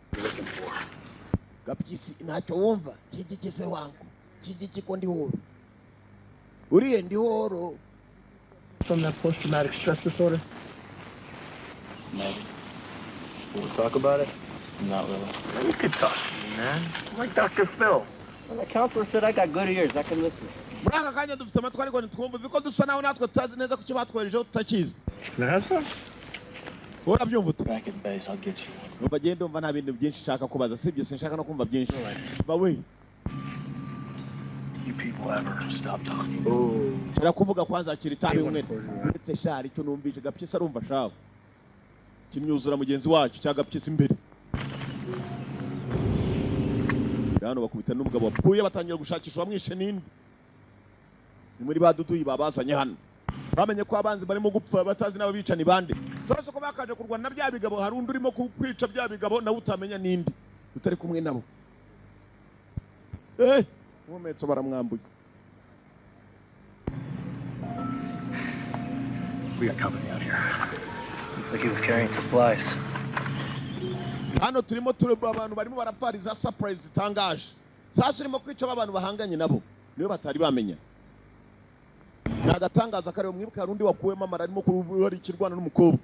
Speaker 1: Gapyisi ntacyo wumva. Kigiki se wangu? Kigiki ko ndi horo? Uriye ndi horo.
Speaker 9: From that post-traumatic stress disorder?
Speaker 10: Maybe. We'll talk about it? Not really.
Speaker 9: You could talk to me, man. I'm like Dr. Phil. Well, the counselor said I got good ears. I can listen.
Speaker 1: Muri aka kanya dufite amatwi ariko ntitwumva, uzi ko dusa naho natwe tutazi neza ku cyo batwoherejeho tutakizi.
Speaker 9: Can I have some?
Speaker 1: Urabyumva ute?
Speaker 10: Back at base, I'll get you one.
Speaker 1: Numva agenda, ndumva nta bintu byinshi nshaka kubaza, sibyo? Sinshaka no kumva byinshi. Ba we.
Speaker 10: You people ever stop talking?
Speaker 1: Nshaka kuvuga kwanza akira itabi umwe. Uretse shari icyo numvise Gapyisi arumva shawe. Kimyuzura mugenzi wacu cya Gapyisi imbere. Hano bakubita n'umugabo wapfuye, batangira gushakisha uwamwishe ninde. Ni muri ba duduyi babazanye hano. Bamenye ko abanzi barimo gupfa batazi n'ababica ni bande. Sasa ko bakaje kurwana na bya bigabo, hari undi urimo kwica bya bigabo nawe utamenya ninde. Utari kumwe nabo. Umumetso baramwambuye.
Speaker 10: We got company out here.
Speaker 9: Looks like he was carrying supplies.
Speaker 1: Hano turimo tureba abantu barimo barapfariza surprise zitangaje. Sasa urimo kwica abantu bahanganye nabo niyo batari bamenya. Ni agatangaza kare mwibuka hari undi wakuwemo amara arimo kurubura ikirwana n'umukobwa.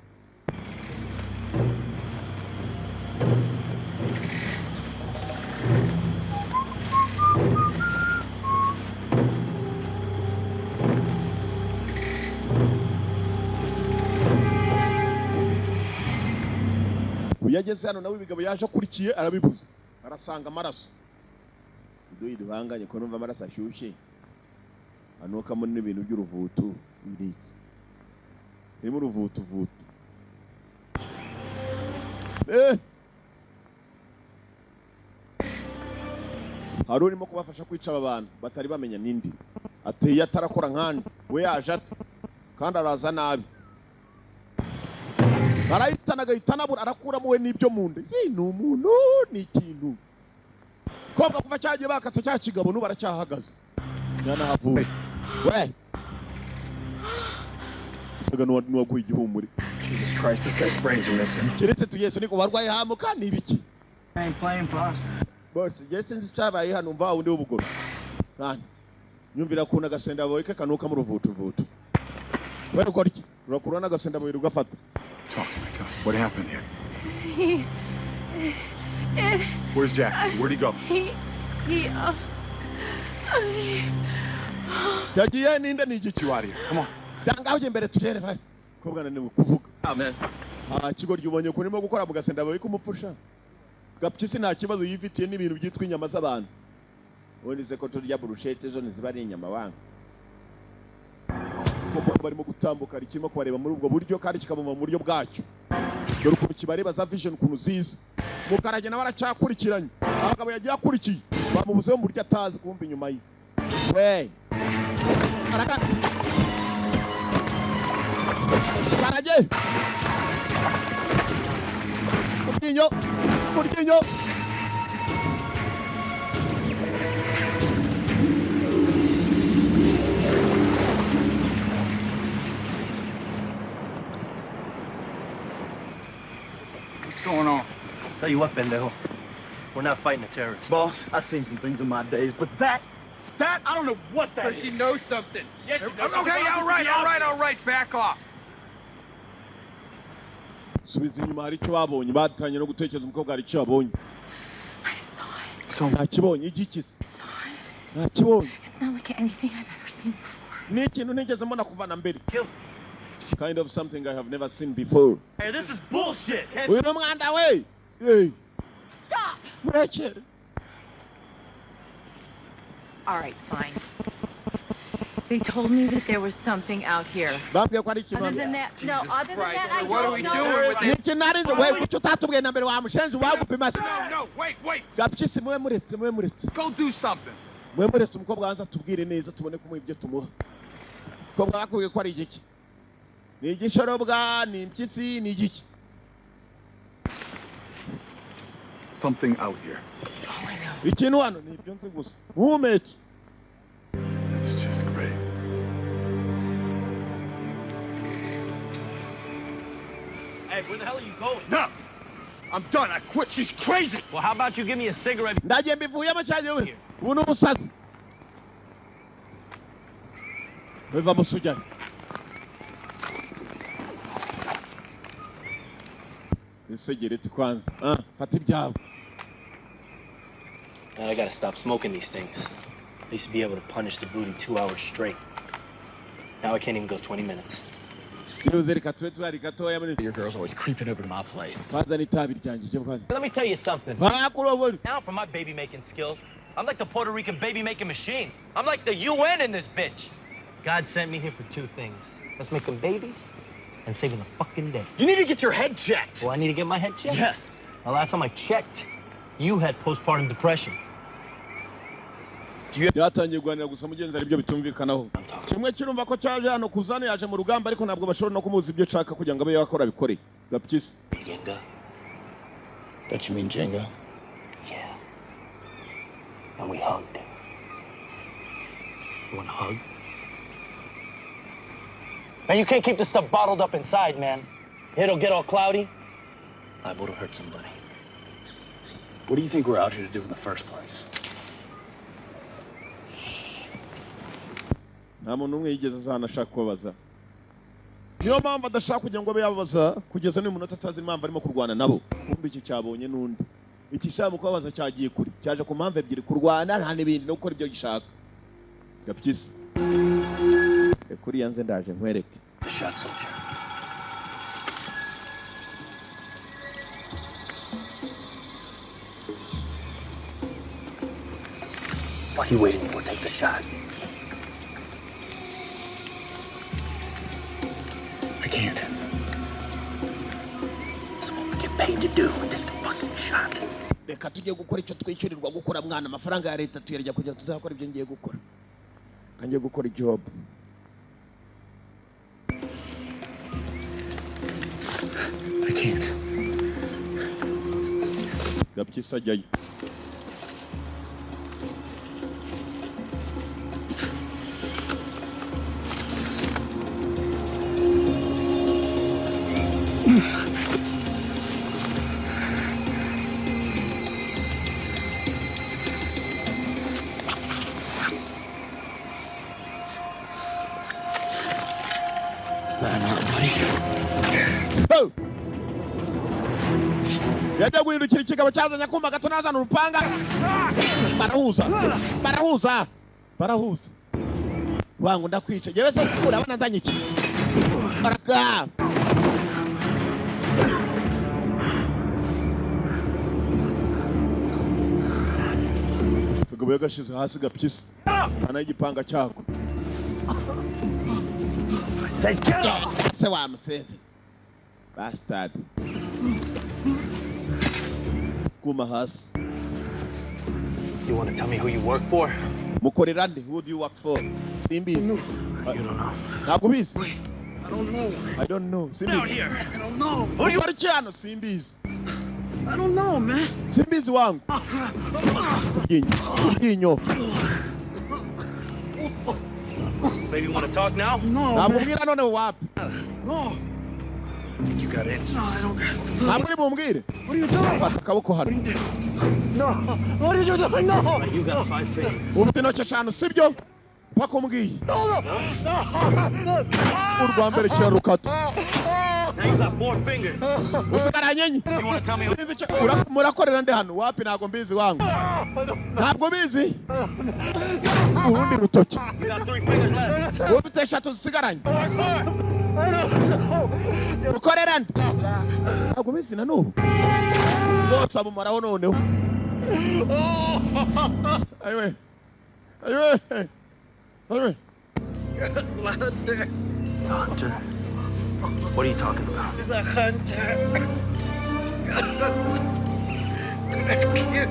Speaker 1: Yageze hano nawe ibigabo yaje akurikiye arabibuza, arasanga amaraso. Duyi duhanganye ko numva amaraso ashyushye anukamo n'ibintu by'uruvutu n'iki irimo uruvutu vutu. Hari urimo kubafasha kwica aba bantu batari bamenya nindi. Ateye atarakora nkandi we yaje ate kandi araza nabi. Arahitana agahita anabura, arakuramo we n'ibyo mu nda. Iyi ni umuntu ni ikintu. Kobwa kuva cyagiye bakata cya kigabo n'ubu aracyahagaze. Yanahavuye. We. Isaga n'uwaguye igihumure.
Speaker 10: Jesus Christ, this guy's brains are missing.
Speaker 1: Keretse tuyesu niko barwaye hamuka ni ibiki?
Speaker 2: I ain't playing, boss.
Speaker 1: Boss, je sinzi cyabaye hano mva wundi w'ubugome. Kandi nyumvira kuna agasenda boyike kanuka mu ruvutu vutu. We ukora iki? Urakura n'agasenda mubiri ugafata.
Speaker 6: Talk to me, talk. What happened here?
Speaker 8: He. It.
Speaker 6: Where's Jack? Where'd he go?
Speaker 8: He. He.
Speaker 1: Yagiye ninde ni igiki?
Speaker 6: You out of here. Come on.
Speaker 1: Tanga ujye mbere tugere vai. Kobwa ananiwe kuvuga.
Speaker 10: Amen.
Speaker 1: Ah, kigo ryubonye ukuntu urimo gukora mu gasenda bawe kumupfusha. Gapyisi nta kibazo yifitiye n'ibintu byitwa inyama z'abantu. Ubundi se ko turya burushete zo ntiziba ari inyama wanga. Kuko barimo gutambuka ari kirimo kubareba muri ubwo buryo kandi kikamuma mu buryo bwacyo. Dore ukuntu kibareba za vision ukuntu ziza. Mukarage nawe aracyakurikiranye. Abagabo yagiye akurikiye bamubuze mu buryo atazi kumva inyuma ye. We. Araka. Karage. Kuryinyo. Kuryinyo.
Speaker 2: What's going on?
Speaker 9: Tell you what, pendejo. We're not fighting a terrorist.
Speaker 4: Boss, I've seen some things in my days, but that, I don't know what that is.
Speaker 11: She knows something. Yes, she knows. Okay, all right, back off.
Speaker 1: Subiza inyuma hari icyo babonye, batangiye no gutekereza umukobwa hari icyo babonye.
Speaker 3: I saw it.
Speaker 1: Ntakibonye igiki?
Speaker 3: I saw it.
Speaker 1: Ntakibonye.
Speaker 3: It's not like anything I've ever seen before.
Speaker 1: Ni ikintu ntigeze mbona kuva na mbere. Kind of something I have never seen before.
Speaker 9: Hey, this is bullshit.
Speaker 1: Uyu ni umwanda we. Hey.
Speaker 3: Stop.
Speaker 1: Murekere.
Speaker 3: All right, fine. They told me that there was something out here.
Speaker 1: Babwiye ko ari ikintu.
Speaker 3: Other than that, no, other than that, I
Speaker 11: What are we
Speaker 3: don't know.
Speaker 11: doing with
Speaker 1: Ni
Speaker 11: this?
Speaker 1: ikintu nari nzi. We kuki utatubwiye na mbere wa mushenzi wagupima se?
Speaker 11: No, wait, wait.
Speaker 1: Gapyisi mwe muretse, mwe muretse.
Speaker 11: Go do something.
Speaker 1: Mwe muretse umukobwa wanza atubwire neza tubone kumuha ibyo tumuha. Umukobwa bakubwiye ko ari igiki? Ni igishorobwa, ni impyisi, ni igiki?
Speaker 6: Something out here.
Speaker 3: That's all I know.
Speaker 1: Ikintu hano ni ibyo nzi gusa. Muhumeke.
Speaker 6: That's just great.
Speaker 9: Hey, where the hell are you going?
Speaker 4: No! I'm done. I quit. She's crazy.
Speaker 9: Well, how about you give me a cigarette?
Speaker 1: Ndagiye mbivuyemo cyane we. Ubu ni ubusazi. Biva musujyane. Isegereti kwanza. Ah, fata ibyawe.
Speaker 9: Man, I gotta stop smoking these things. I used to be able to punish the booty 2 hours straight. Now I can't even go 20 minutes.
Speaker 1: Byibuze reka tube tuhari gatoya muri.
Speaker 10: Your girl's always creeping over to my place.
Speaker 1: Kwanza n'itabi ryanjye cyo kwanza.
Speaker 9: Let me tell you something.
Speaker 1: Bakurobora.
Speaker 9: Now for my baby making skills, I'm like the Puerto Rican baby making machine. I'm like the UN in this bitch. God sent me here for two things. Let's make them babies and saving the fucking day.
Speaker 10: You need to get your head checked.
Speaker 9: Well, I need to get my head checked?
Speaker 10: Yes.
Speaker 9: The last time I checked, you had postpartum depression.
Speaker 1: Byatangiye kuganira gusa mugenzi ari byo bitumvikanaho. Kimwe kirumva ko cyaje hano kuzana yaje mu rugamba ariko ntabwo bashobora no kumuza ibyo nshaka kugira ngo abe yakora bikore. Gapyisi.
Speaker 9: Jenga.
Speaker 10: Don't you mean Jenga?
Speaker 9: Yeah. And we hugged. You want a hug? Man, you can't keep this stuff bottled up inside, man. It'll get all cloudy. Liable to hurt somebody.
Speaker 10: What do you think we're out here to do in the first place?
Speaker 1: Nta muntu umwe yigeze azana ashaka kubabaza. Niyo mpamvu adashaka kugira ngo abe yababaza kugeza n'uyu munota atazi impamvu arimo kurwana nabo. Kumbe iki cyabonye n'undi. Iki shaka kubabaza cyagiye kure. Cyaje ku mpamvu ebyiri, kurwana nta n'ibindi no gukora ibyo gishaka. Gapyisi. Kuri yanze ndaje nkwereke.
Speaker 9: The shot, soldier. What are you waiting for? Take the shot.
Speaker 10: I can't.
Speaker 9: That's what we get paid to do. Take the fucking shot.
Speaker 1: Reka tujye gukora icyo twishyurirwa gukora mwana, amafaranga ya leta tuyarya kugira ngo tuzakora ibyo ngiye gukora. Kangiye gukora job.
Speaker 10: I can't.
Speaker 1: Gapyisi ajyayo.
Speaker 9: Sayonara, buddy.
Speaker 1: Oh! Yajya guhindukira ikigabo cyazanye akuma gato nazana urupanga, barahuza barahuza barahuza, wangu ndakwica yewe se, urabona nzanye iki baraka. Kagabo yagashize hasi gapyisi ana igipanga cyako se wa musenzi bastard, kuma hasi.
Speaker 9: You want to tell me who you work for?
Speaker 1: Mukorera nde? Who do you work for? Simbizi.
Speaker 9: You don't know.
Speaker 1: Ntabwo ubizi.
Speaker 7: I don't know.
Speaker 1: I don't know. Simbizi.
Speaker 11: Down here.
Speaker 7: I don't know.
Speaker 1: Ukora iki hano? Simbizi.
Speaker 7: I don't know, man.
Speaker 1: Simbizi wangu. Iryinyo.
Speaker 9: Maybe you want to talk now?
Speaker 7: No.
Speaker 1: Ntabwo umbwira none wapi?
Speaker 7: No.
Speaker 9: You got answers.
Speaker 7: No, I don't got.
Speaker 1: Ntabwo uri bumbwire.
Speaker 7: What are you doing?
Speaker 1: Fata akaboko hano.
Speaker 7: No. What are you doing? No.
Speaker 9: You got 5 fingers.
Speaker 1: Ufite intoki eshanu sibyo? Paka umbwiye.
Speaker 7: No, no. No.
Speaker 1: Urwa mbere kirarukata.
Speaker 9: Now you got 4 fingers.
Speaker 1: Usigaranye enye.
Speaker 9: You want to tell me who?
Speaker 1: Sinzi icyo murakorera nde hano? Wapi ntabwo mbizi wangu. Ntabwo bizi. Urundi rutoki.
Speaker 9: You got 3 fingers left.
Speaker 1: Ufite eshatu zisigaranye. Ukorera nde? Ntabwo bizi na n'ubu. Bose abumaraho noneho. Ayiwe. Ayiwe. Ayiwe.
Speaker 7: Hunter.
Speaker 9: Hunter? What are you talking about?
Speaker 7: The hunter. Gonna kill you.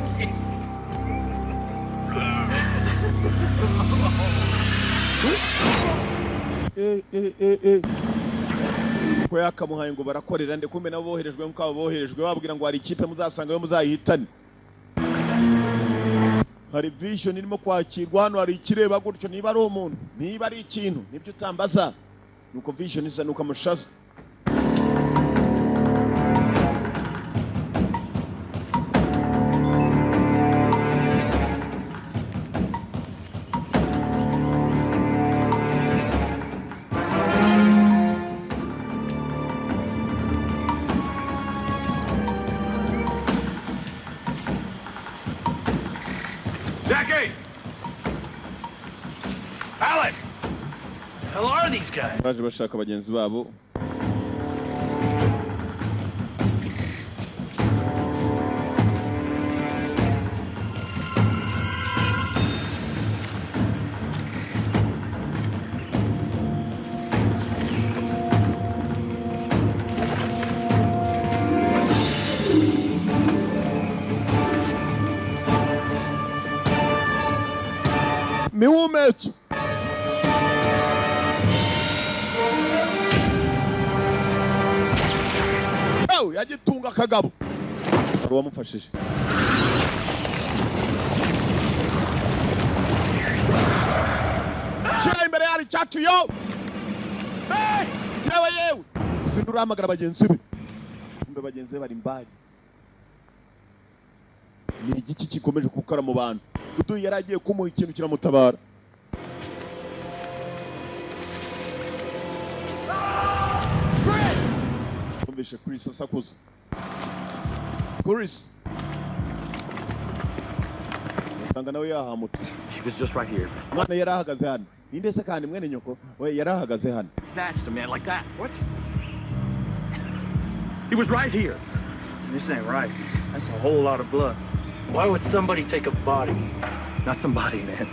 Speaker 1: Ko yakamuhaye ngo barakorera nde, kumbe nabo boherejwe nkuko abo boherejwe babwira ngo hari ikipe muzasangayo muzayihitane. Hari vision irimo kwakirwa hano, hari ikireba gutyo, niba ari umuntu niba ari ikintu nibyo utambaza, nuko vision isa nuko amushaza.
Speaker 11: Jackie! Alec!
Speaker 9: The hell are these guys?
Speaker 1: Baje bashaka bagenzi babo. Mihumetso. Yagitunga akagabo. Hari uwamufashije. Shyira imbere yari cyacu yo. Yewe yewe. Sindi urahamagara bagenzi be. Kumbe bagenzi be bari mbari. Ni igiki gikomeje gukora mu bantu. Dudu yari agiye kumuha ikintu kiramutabara. Yumvishe Chris asakuza. Chris usanga nawe yahamutse.
Speaker 10: He was just right here.
Speaker 1: Mwana yari ahagaze hano. Ninde se kandi mwene nyoko? We yari ahagaze hano.
Speaker 10: Snatched a man like that.
Speaker 4: What? He was right here.
Speaker 2: This ain't right. That's a whole lot of blood.
Speaker 9: Why would somebody take a body?
Speaker 10: Not somebody, man.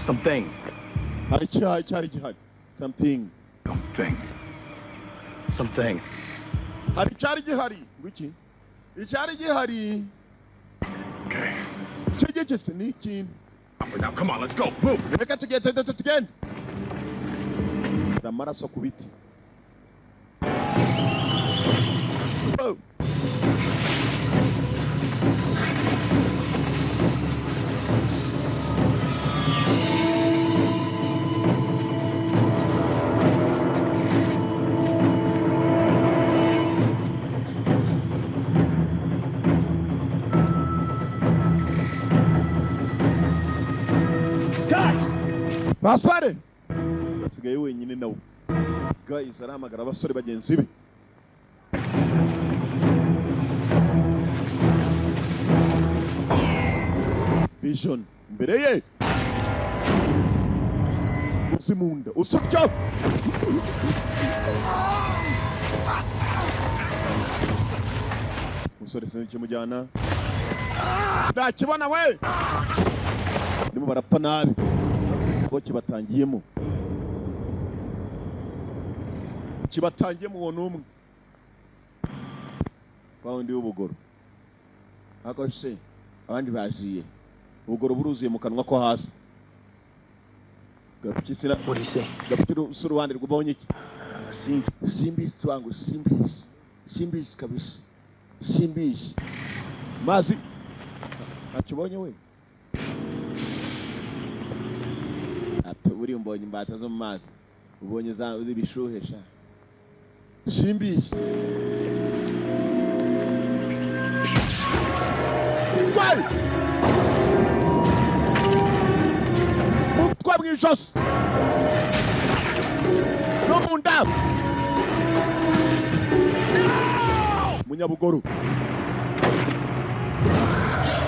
Speaker 10: Something.
Speaker 1: Hari cyari gihari. Something.
Speaker 6: Something.
Speaker 10: Something.
Speaker 1: Hari cyari gihari. Ngwiki? Icyari gihari.
Speaker 6: Okay.
Speaker 1: Kigiki ni ikintu.
Speaker 6: Now come on, let's go. Move.
Speaker 1: Reka tugende tugende. Amaraso ku biti. Oh. Basare asigaye wenyine nawe. Guys, arahamagara abasore bagenzi be. Vision mbere ye usimunda usutya umusore sinzi ikimujyana ndakibona we ndimo barapfa nabi ko kibatangiyemo uwo n'umwe kwa wundi w'ubugoro ako se abandi baziye ubugoro buruzuye mu kanwa ko hasi. Gapyisi
Speaker 9: What do you see?
Speaker 1: Gapyisi uruhande rw'ubonye iki? Simbizi wangu, simbizi, simbizi kabisa, simbizi mazi ntacyo we. Ati buriya mbonye imbata zo mu mazi, ubonye za z'ibishuhe sha, simbizi. Twari mutwe mw'ijosi no mu nda munyabugoro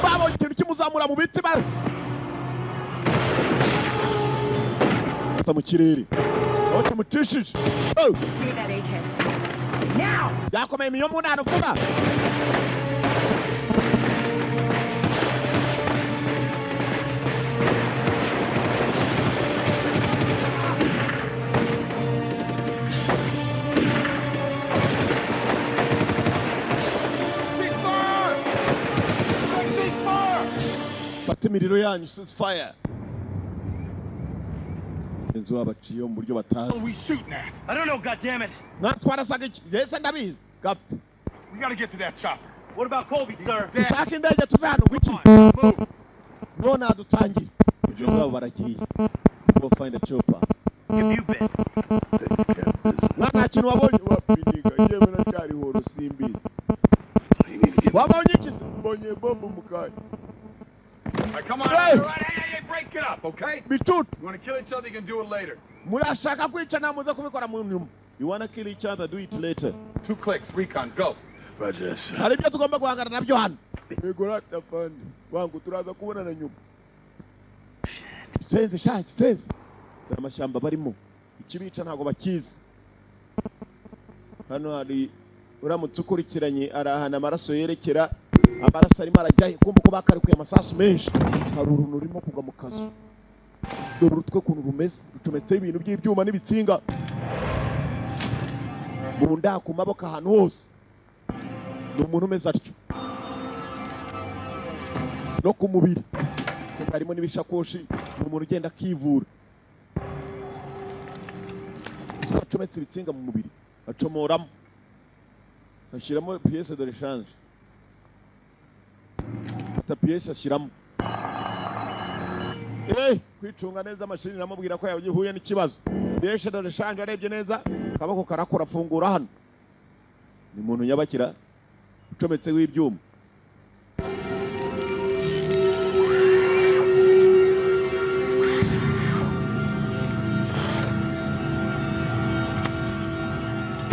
Speaker 1: babonye ikintu kimuzamura mu biti bafata mu kirere aho kimutishije.
Speaker 3: Give me that AK. Now!
Speaker 1: Byakomeye imiyo mu ntano vuba.
Speaker 11: Cease fire! Cease fire!
Speaker 1: Fata imiriro yanyu, cease fire. Inzu babaciye mu buryo batazi.
Speaker 11: What are we shooting at?
Speaker 9: I don't know, goddammit.
Speaker 1: Natwarasaga iki yese ndabizi gapfa.
Speaker 11: We gotta get to that chopper.
Speaker 9: What about Colby, sir?
Speaker 1: Dushake indege tuve hano gwiki
Speaker 11: Move.
Speaker 1: none dutangire ibyo ngabo baragiye go find a chopper.
Speaker 9: Have you been?
Speaker 1: Mwana nta kintu wabonye wapiniga yewe nacyari horo simbizi wabonye iki mbonye bombo mu kanya.
Speaker 11: All right, come on.
Speaker 1: Hey!
Speaker 11: All right, hey, hey, hey, break it up, okay?
Speaker 1: Bicucu.
Speaker 11: You wanna kill each other, you can do it later.
Speaker 1: Murashaka kwica muze kubikora mu nyuma. You wanna kill each other, do it later.
Speaker 11: 2 clicks, recon, go.
Speaker 7: Roger, sir.
Speaker 1: Hari ibyo tugomba guhangana nabyo hano. Yego rata fandi wangu, turaza kubonana nyuma. Senze shaki senze. Dore amashyamba barimo ikibica ntabwo bakizi. Hano hari uramutse ukurikiranye arahana amaraso yerekera amaraso arimo arajyayo kumva ko bakarekuye amasasu menshi. Hari uruntu rurimo kugwa mu kazu, dore urutwe ukuntu rumeze rucometseho ibintu by'ibyuma n'ibitsinga mu nda ku maboko ahantu hose. Ni umuntu umeze atyo no ku mubiri harimo n'ibishakoshi. Ni umuntu ugenda akivura, acometse ibitsinga mu mubiri acomoramo ashyiramo pièce de rechange, ata pièce ashyiramo. Kwicunga neza amashini namubwira ko yahuye n'ikibazo. Pièce de rechange arebye neza akaboko karakora afungura hano. Ni umuntu nyabakira ucometseho ibyuma.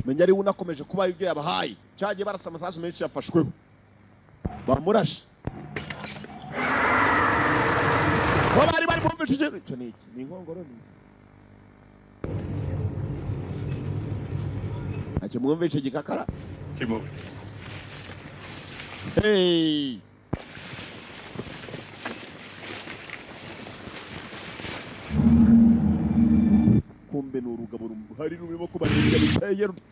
Speaker 1: Menya ari unakomeje kuba ibyo yabahaye cyagiye barasa amasasu menshi yafashweho bamurashe aho bari bari bumvise ikintu. Icyo ni iki? Ni inkongoro ni ntacyo mwumvise gikakara.
Speaker 6: Keep moving.
Speaker 1: Hey! Kumbe ni urugabo ruhari rurimo kubarinda biteye rutyo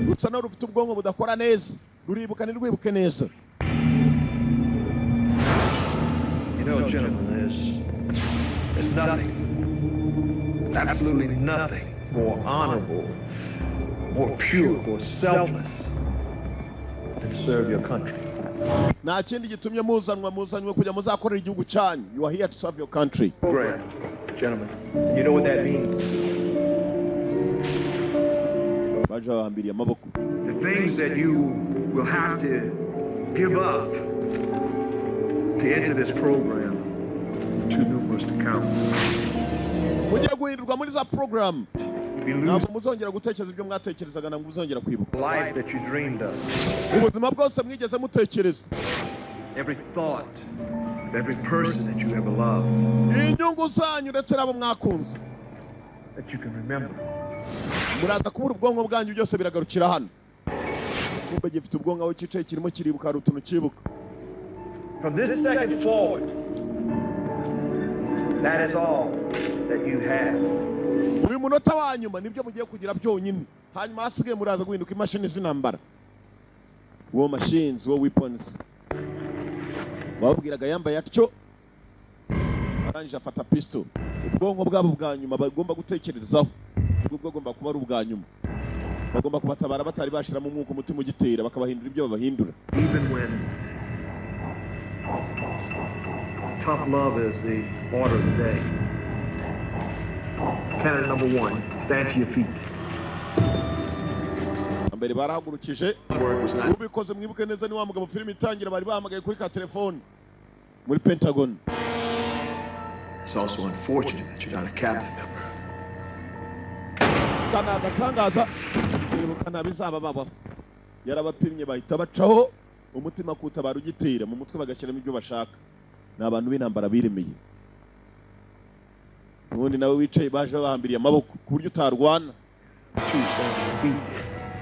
Speaker 1: rusa naho rufite ubwonko budakora neza, ruribuka ntirwibuke neza.
Speaker 4: You know, gentlemen, there's nothing, absolutely nothing more honorable, more pure, more selfless than to serve your country.
Speaker 1: Nta kindi gitumye muzanwa, muzanywe kujya muzakorera igihugu cyanyu. You are here to serve your country.
Speaker 4: Great, gentlemen. And you know what that means.
Speaker 1: Baje babahambiriye amaboko.
Speaker 4: The things that you will have to give up to enter this program are too numerous to count.
Speaker 1: Mugiye guhindurwa muri za program. Ntabwo muzongera gutekereza ibyo mwatekerezaga, ntabwo muzongera kwibuka.
Speaker 4: Life that you dreamed of.
Speaker 1: Ubuzima bwose mwigeze mutekereza.
Speaker 4: Every thought of every person that you ever loved.
Speaker 1: Inyungu zanyu ndetse n'abo mwakunze.
Speaker 4: That you can remember.
Speaker 1: Muraza kubura ubwonko bwanyu, byose biragarukira hano. Kumbe gifite ubwonko aho cyicaye kirimo kiribuka, hari utuntu cyibuka.
Speaker 4: From this second forward, that is all that you have.
Speaker 1: Uyu munota wa nyuma nibyo mugiye kugira byonyine, hanyuma hasigaye muraza guhinduka imashini z'intambara. War machines, war weapons. Bababwiraga yambaye atyo, arangije afata pistol. Ubwonko bwabo bwa nyuma bagomba gutekerezaho ubwo bwagomba kuba ari ubwa nyuma. Bagomba kubatabara batari bashiramo umwuka, umutima ugitera, bakabahindura ibyo babahindura.
Speaker 4: Even when tough love is the order of the day. Candidate number one, stand to your feet.
Speaker 1: Mbere barahagurukije. Ubikoze mwibuke neza ni wa mugabo filime itangira bari bahamagaye kuri ka telefone muri Pentagon.
Speaker 4: It's also unfortunate that you're not a cabinet member.
Speaker 1: Kana agatangaza kwibuka ntabizaba babaho. Yarabapimye bahita bacaho umutima kutabara ugitera mu mutwe bagashyiramo ibyo bashaka. Ni abantu b'intambara biremeye. Ubundi nawe wicaye baje bahambiriye amaboko ku buryo utarwana.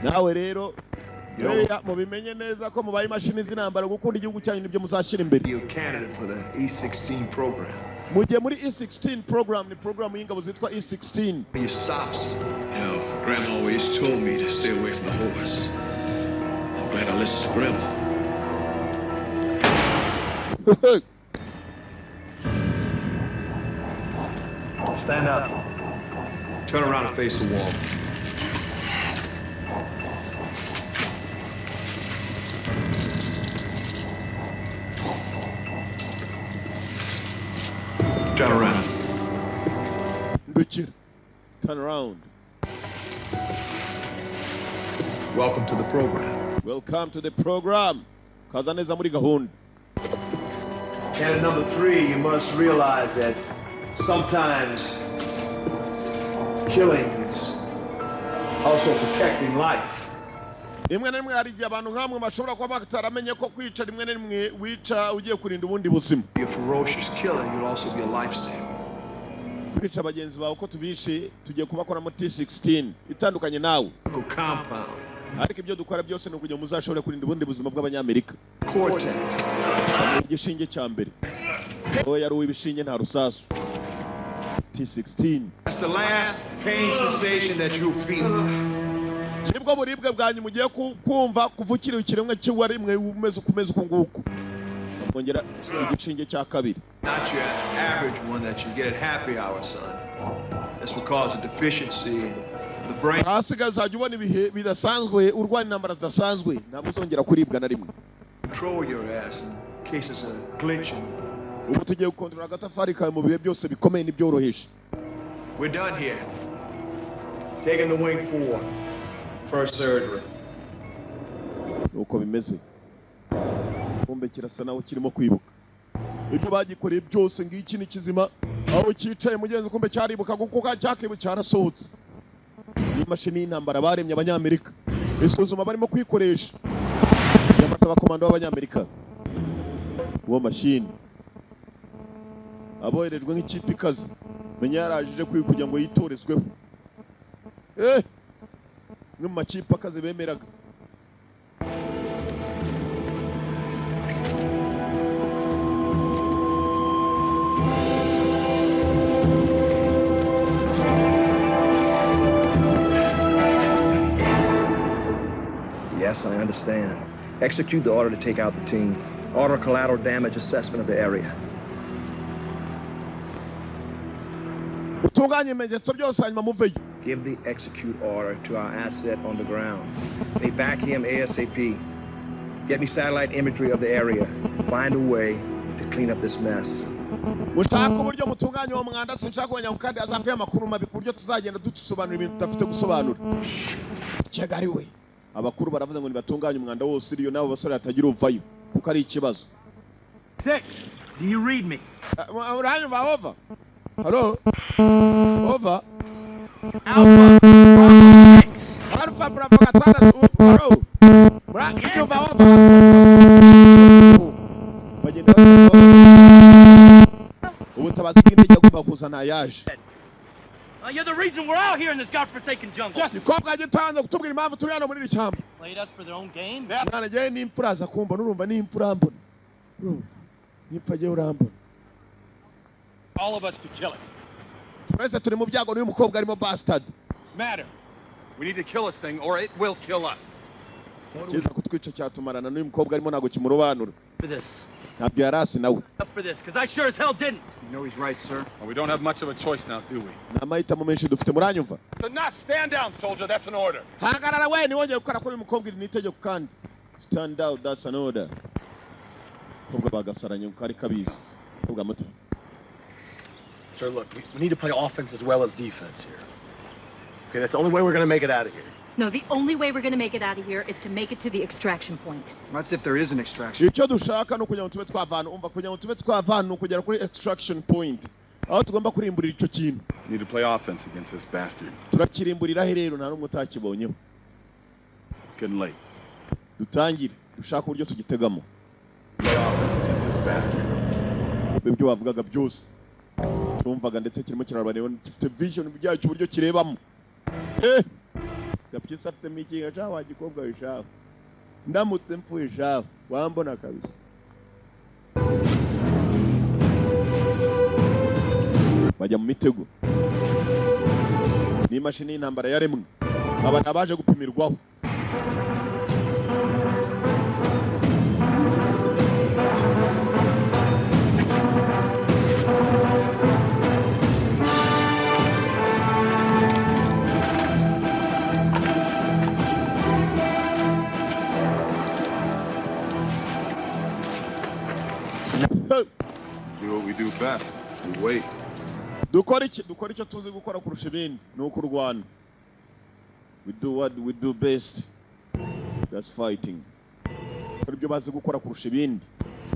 Speaker 1: Nawe rero mubimenye neza ko mubaye imashini z'intambara, gukunda igihugu cyanyu nibyo muzashyira imbere.
Speaker 4: You're a candidate for the E16 program.
Speaker 1: Mugiye muri E16 program, ni program y'ingabo zitwa E16.
Speaker 4: Your stops.
Speaker 10: You know, Grandma always told me to stay away from the horse. I'm glad I listened to Grandma.
Speaker 4: Stand up.
Speaker 10: Turn around and face the wall. Turn around.
Speaker 1: Turn around.
Speaker 10: Welcome to the program.
Speaker 1: Welcome to the program. Kaza neza muri gahunda.
Speaker 4: And number three, you must realize that sometimes killing is also protecting life.
Speaker 1: Rimwe na rimwe hari igihe abantu nkamwe bashobora kuba bataramenye ko kwica rimwe na rimwe wica ugiye kurinda ubundi buzima.
Speaker 4: Be a ferocious killer, you'll also be a lifesaver.
Speaker 1: Kwica bagenzi bawe uko tubishe tugiye kubakoramo T16 itandukanye nawe.
Speaker 4: Compound.
Speaker 1: Ariko ibyo dukora byose ni ukugira muzashobore kurinda ubundi buzima bw'abanyamerika.
Speaker 4: Cortex.
Speaker 1: Igishinge cya mbere. Oya yari uw'ibishinge nta rusasu. T16.
Speaker 4: That's the last pain sensation that you'll feel.
Speaker 1: Nibwo buribwe bwanyu mugiye kumva kuvukira ikiremwa cy'uwarimwe umeze ukumeze uko nguko. Bongera igishinge cya kabiri.
Speaker 4: Not your average one that you get at happy hour, son. This will cause a deficiency in the brain.
Speaker 1: Hasigaye uzajya ubona ibihe bidasanzwe, urwana intambara zidasanzwe, ntabwo uzongera kuribwa na rimwe.
Speaker 4: Control your ass in cases of glitching.
Speaker 1: Ubu tugiye gukontorora agatafari kawe mu bihe byose bikomeye n'ibyoroheje.
Speaker 4: We're done here. Taking the wing 4. First surgery.
Speaker 1: Nuko bimeze. Kumbe kirasa naho kirimo kwibuka. Ibyo bagikoreye byose ngiki ni kizima, aho cyicaye mugenzi kumbe cyaribuka kuko cyakibu cyarasohotse. Ni imashini y'intambara baremye abanyamerika. Isuzuma barimo kwikoresha. Yamata abakomando b'abanyamerika. Uwo mashini aboherejwe nk'ikipe ikaze, menya yarajije kugira ngo yitorezweho. Imwe mu makipe akaze bemeraga.
Speaker 4: Yes, I understand. Execute the order to take out the team. Order collateral damage assessment of the area.
Speaker 1: Utunganye ibimenyetso byose hanyuma muveyo.
Speaker 4: Give the execute order to our asset on the ground. They back him ASAP. Get me satellite imagery of the area. Find a way to clean up this mess.
Speaker 1: Mushaka uburyo mutunganya uwo mwanda, sinshaka kumenya kandi azapfa amakuru mabi ku buryo tuzagenda dusobanura ibintu tudafite gusobanura. Kigali we. Abakuru baravuze ngo nibatunganye umwanda wose uriyo nabo basore hatagira uvayo kuko ari ikibazo.
Speaker 2: 6. Do you read me?
Speaker 1: Uranyumva over? Hello? Over?
Speaker 9: Alpha Bravo 6.
Speaker 1: Alpha Bravo 6 bro. Murabyumva over. Bagenda ubutabazi bw'indege agomba kuzana yaje.
Speaker 9: You're the reason we're out here in this godforsaken jungle.
Speaker 1: Gikobwa gitanze kutubwira impamvu turi hano muri iri shyamba.
Speaker 9: Played us for their own gain.
Speaker 1: Mwana njyewe n'imfura aza kumbona, urumva n'imfura mbona. Urumva nipfa njyewe urambona.
Speaker 11: All of us to kill it.
Speaker 1: Twese turi mu byago n'uyu mukobwa arimo bastard.
Speaker 11: Matter. We need to kill this thing or it will kill us.
Speaker 1: Kiza kutwica cyatumarana n'uyu mukobwa arimo ntago kimurobanura.
Speaker 9: For this.
Speaker 1: Ntabyo yarasi nawe.
Speaker 9: Up for this, because I sure as hell didn't.
Speaker 4: You know he's right, sir.
Speaker 6: Well, we don't have much of a choice now, do we?
Speaker 1: Nta mahitamo menshi dufite, muranyumva?
Speaker 6: Enough! Stand down, soldier. That's an order.
Speaker 1: Hagarara we, ntiwongere gukora kuri uyu mukobwa, iri ni itegeko kandi. Stand down, that's an order. Mukobwa bagasaranye kuko ari kabizi. Mukobwa muto.
Speaker 12: Sir, look, we need to play offense as well as defense here. Okay, that's the only way we're gonna make it out of here.
Speaker 3: No, the only way we're gonna make it out of here is to make it to the extraction point.
Speaker 4: That's if there is an extraction.
Speaker 1: Icyo dushaka ni ukugira ngo tube twavana, umva, kugira ngo tube twavana ni ukugera kuri extraction point. Aho tugomba kurimburira icyo kintu.
Speaker 6: We need to play offense against this bastard.
Speaker 1: Turakirimburira he rero nta n'umwe utakibonyeho.
Speaker 6: It's getting late.
Speaker 1: Dutangire, dushaka uburyo tugitegamo.
Speaker 6: Play offense against this bastard.
Speaker 1: Ibyo bavugaga byose. Tumvaga ndetse kirimo kirarwanira, gifite vision byacyo uburyo kirebamo. Gapyisi afitemo ikinga cya wa gikobwa wishaho. Ndamutse mpfuye shaho, wambona kabisa. Bajya mu mitego. Ni imashini y'intambara yaremwe. Aba nabaje gupimirwaho.
Speaker 6: Do what we do best. We wait.
Speaker 1: Dukora iki? Dukora icyo tuzi gukora kurusha ibindi, ni ukurwana. We do what we do best. That's fighting. Dukora ibyo bazi gukora kurusha ibindi.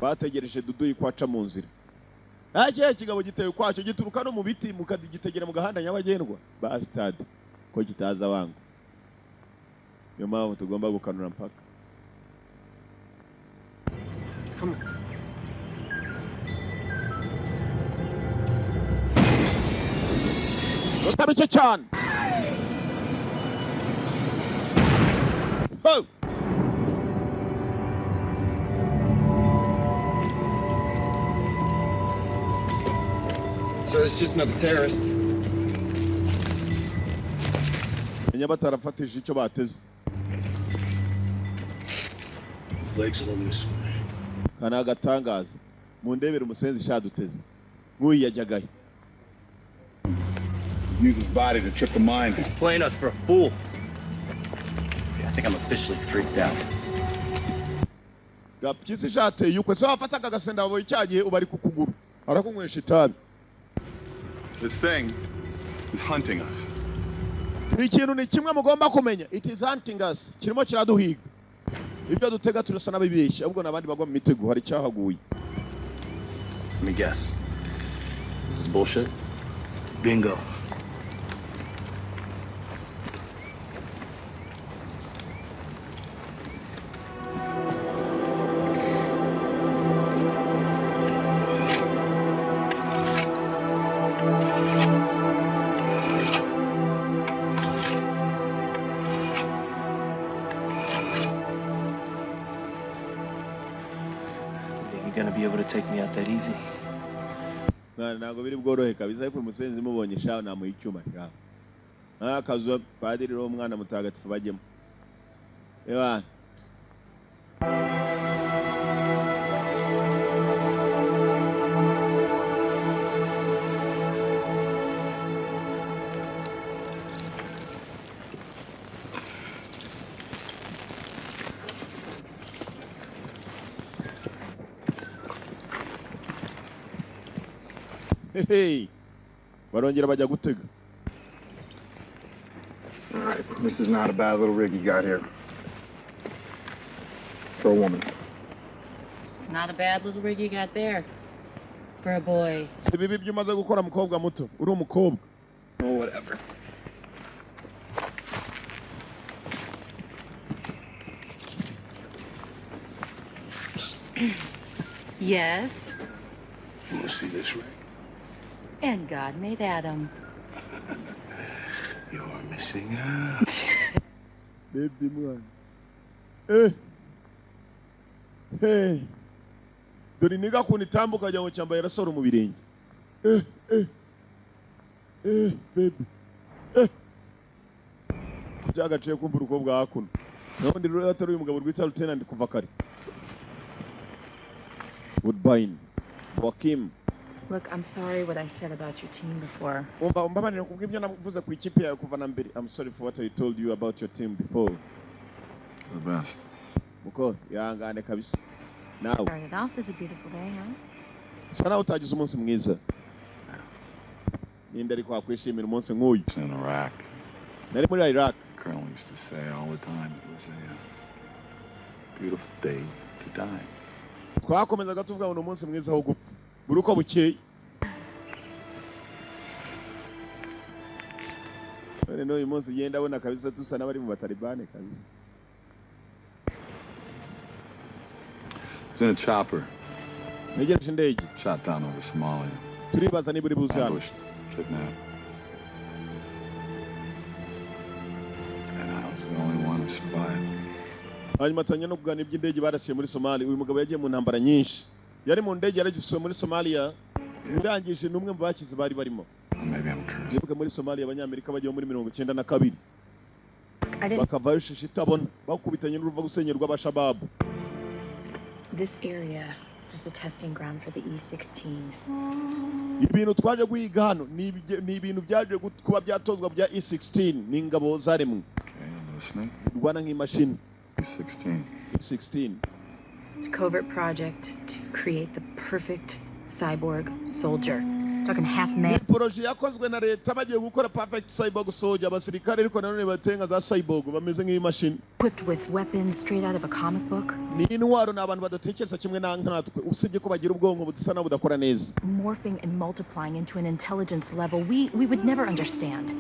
Speaker 1: Bategereje Dudu ikwaca mu nzira. Kiriya kigabo giteye ukwacyo gituruka no mu biti mukagitegera mu gahanda nyabagendwa. Bastard. Ko kitaza wangu. Niyo mpamvu tugomba gukanura mpaka.
Speaker 4: Come on.
Speaker 1: Utabice cyane. Ho!
Speaker 4: So it's just another terrorist.
Speaker 1: Menya batarafatije icyo bateze.
Speaker 10: Legs a little this way.
Speaker 1: Kana agatangaza. Mundebere umusenzi shaduteze. Nk'uyu yajyagayo.
Speaker 6: Use his body to trip the mine.
Speaker 9: He's playing us for a fool. I think I'm officially freaked out.
Speaker 1: Gapyisi shateye ukwe se wafataga agasenda waboye cyagiye ubari ku kuguru. Arakunywesha itabi.
Speaker 6: This thing is hunting us.
Speaker 1: Ikintu ni kimwe mugomba kumenya. It is hunting us. Kirimo kiraduhiga. Ibyo dutega turasa n'abibeshya, ahubwo nabandi bagwa mu mitego hari cyahaguye.
Speaker 12: Let me guess. This is bullshit.
Speaker 9: Bingo. Gonna be able to take me out that easy.
Speaker 1: Ntabwo biri bworohe kabisa, ariko umusenzi mubonye shaho namuha icyuma shaho. Akazu padiri ro umwana mutagatifu bajyemo. Ewa. Hey, barongera bajya gutega.
Speaker 4: All right, this is not a bad little rig you got here. For a woman.
Speaker 8: It's not a bad little rig you got there. For a boy.
Speaker 1: Si bibi byo umaze gukora mukobwa muto, uri umukobwa.
Speaker 4: Oh, whatever.
Speaker 3: Yes.
Speaker 7: You want to see this ring?
Speaker 3: And God made Adam.
Speaker 7: You're missing out.
Speaker 1: Baby mwana. Eh. Hey. Dore niga kuntu itambuka wagira ngo cyambaye rasoro mu birenge. Eh, eh. Eh, baby. Eh. Byagaciye kumva urukobwa hakuno. Nabundi rero atari uyu mugabo rwitwa Lieutenant kuva kare. Woodbine. Joaquim.
Speaker 8: Look, I'm sorry what I said about your team before.
Speaker 1: Umva umbabarire kubw'ibyo navuze ku ikipe yawe kuva na mbere. I'm sorry for what I told you about your team before.
Speaker 6: The best.
Speaker 1: Muko ihangane kabisa. Nawe.
Speaker 8: Started off as a beautiful day, huh?
Speaker 1: Usa nawe utagize umunsi mwiza. Ninde ariko wakwishimira umunsi nk'uyu?
Speaker 6: In Iraq.
Speaker 1: Nari muri Iraq.
Speaker 6: The colonel used to say all the time it was a beautiful day to die.
Speaker 1: Twakomezaga tuvuga ngo ni umunsi mwiza wo gupfa. Buri uko bukeye. None n'uyu munsi ugenda abona kabisa dusa n'abari mu batalibane kabisa.
Speaker 6: I was in a chopper.
Speaker 1: Ntegereje indege.
Speaker 6: Shot down over Somalia.
Speaker 1: Turibaza niba uri buze hano.
Speaker 6: Ambushed, kidnapped. And I was the only one who survived.
Speaker 1: Hanyuma tanya no kuganira iby'indege barasiye muri Somalia. Uyu mugabo yagiye mu ntambara nyinshi. Yari mu ndege yaragisuwe muri Somalia. Birangije n'umwe mu bakize bari barimo.
Speaker 6: Maybe I'm cursed.
Speaker 1: Yibuke muri Somalia abanyamerika bagiye muri 92. Bakavayo shishi itabona bakubitanye n'uruva gusenyerwa abashababu.
Speaker 8: This area was the testing ground for the E-16.
Speaker 1: Ibintu twaje guhiga hano ni ibintu byaje kuba byatozwa bya E-16 ni ingabo zaremwe.
Speaker 6: Okay, I'm listening.
Speaker 1: Rwana nk'imashini.
Speaker 6: E-16.
Speaker 1: E-16.
Speaker 8: It's a covert project to create the perfect cyborg soldier. Talking half man.
Speaker 1: Ni projet yakozwe na leta bagiye gukora perfect cyborg soldier abasirikare ariko nanone batenga za cyborg bameze nk'imashini.
Speaker 8: Equipped with weapons straight out of a comic book.
Speaker 1: Ni intwaro ni abantu badatekereza kimwe na nkatwe usibye ko bagira ubwonko budasa na budakora neza.
Speaker 8: Morphing and multiplying into an intelligence level we would never understand.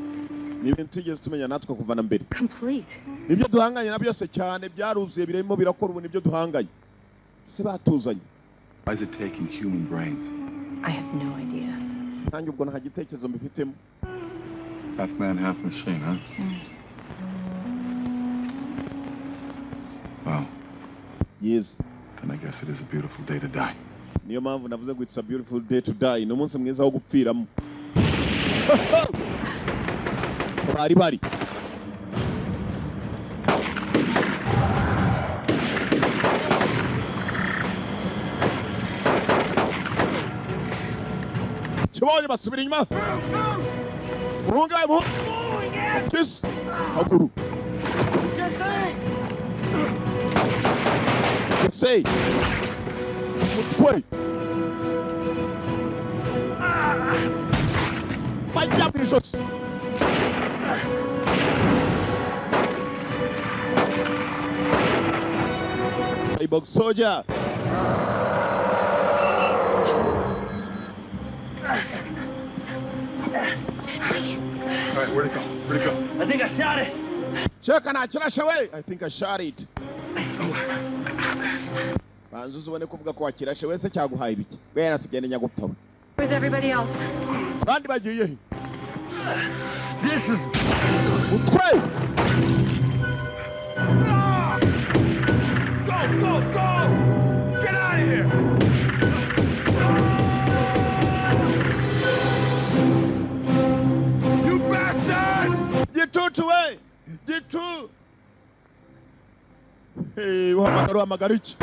Speaker 1: Ni ibintu tugeze tumenya natwe kuva na mbere.
Speaker 8: Complete.
Speaker 1: Nibyo duhanganye na byose cyane byaruzuye birimo birakora ubu nibyo duhanganye. Se batuzanye.
Speaker 6: Why is it taking human brains?
Speaker 8: I have no idea.
Speaker 1: Nanjye ubwo nta gitekerezo mbifitemo.
Speaker 6: Half man, half machine, huh? Well,
Speaker 1: yes.
Speaker 6: Then I guess it is a beautiful day to die.
Speaker 1: Niyo mpamvu navuze ngo it's a beautiful day to die. Ni umunsi mwiza wo gupfiramo. Bari bari. Kibonye basubira inyuma. Muhunga mu. Kiss. Haguru. Jesse. Mutwe. Bajya mu ijosi. Cyborg soldier.
Speaker 6: All right, where'd it go? Where'd it go?
Speaker 9: I think I shot it.
Speaker 1: Cheka na kirashe we. I think I shot it. Banzu uzubone kuvuga ko wakirashe wese cyaguhaye ibiki. Wera tugende nyagupfa.
Speaker 8: Where's everybody else?
Speaker 1: Bandi bagiye he?
Speaker 9: This is
Speaker 1: Utwe.
Speaker 11: Go, go, go! Get out of here! You bastard!
Speaker 1: Gitutu we! Gitu! Hey, uhamagara uhamagara iki?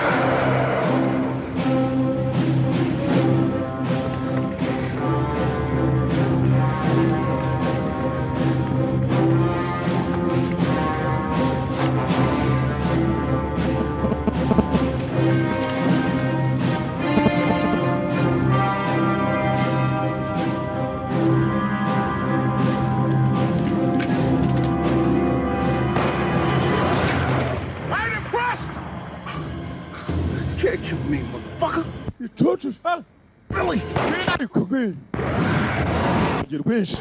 Speaker 1: Gitutu ha!
Speaker 7: Billy!
Speaker 1: Ariko gwe. Rwinshi.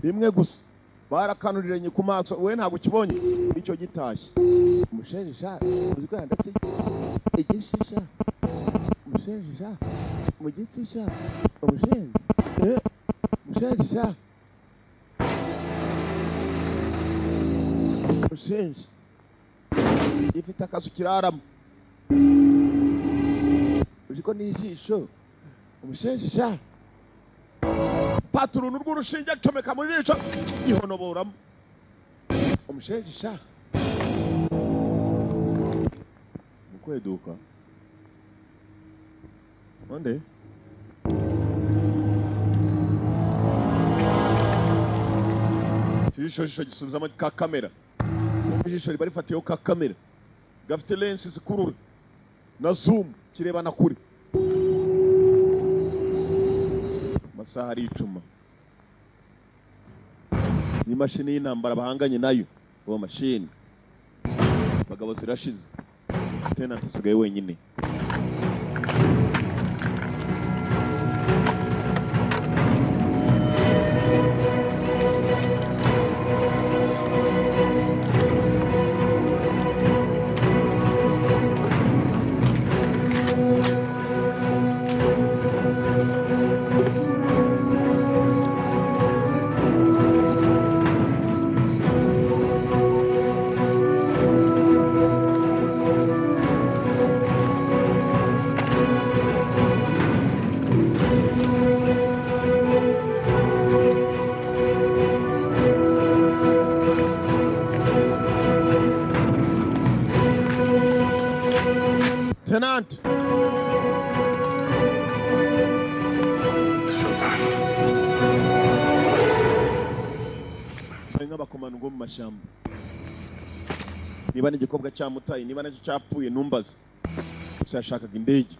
Speaker 1: Rimwe gusa barakanuriranye ku maso, we ntabwo ukibonye icyo gitashye. Umushenji sha, uzi ko yanditse igishisha, umushenji sha, mu gitsi sha, umushenji, umushenji sha, umushenji ifite akazu kiraramo, uzi ko n'ijisho, umushenji sha. Pata uruntu rw'urushinge acomeka mu jisho gihonoboramo umushenji sha. Mu kweduka onde ijisho gisubizamo ka kamera, kumva ijisho riba rifatiyeho ka kamera gafite lensi zikurura na zoom kirebana kure. Amasaha aricuma, n'imashini y'intambara bahanganye nayo, uwo mashini abagabo zirashize, tenant asigaye wenyine. Tenant. Nk'abakomando bo mu mashyamba, niba n'igikobwa cyamutaye, niba nacyo cyapfuye numbaze. Gusa yashakaga indege.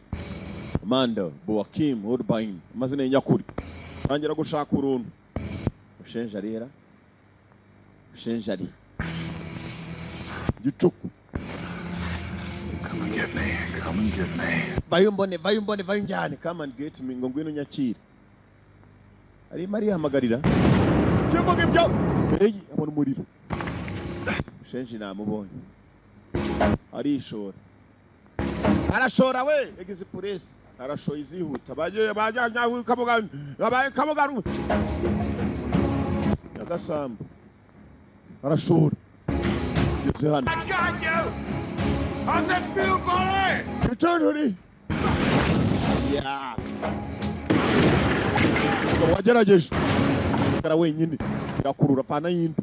Speaker 1: Amanda Boakim Woodbine, amazina ye nyakuri. Tangira gushaka uruntu. Ushenje arera, ushenje ari gicuku.
Speaker 6: Come and get me. Come and get me.
Speaker 1: Vayo mbone, vayo mbone, vayo njyane. Come and get me, ngo ngwino nyakire. Arimo arihamagarira. Kivuga ibyo. Mbere abona umuriro. Ushenje namubonye. Arishora. Arashora we, egize puresi. Arashoye izihuta. Bagiye bajyanya kabuga, babaye kabuga. Nyagasambu. Arashora. Ngeze hano.
Speaker 11: I got you. How's that feel, boy?
Speaker 1: Icyonjori. Ya. Wagerageje. Asigara wenyine. Irakurura pana yindi.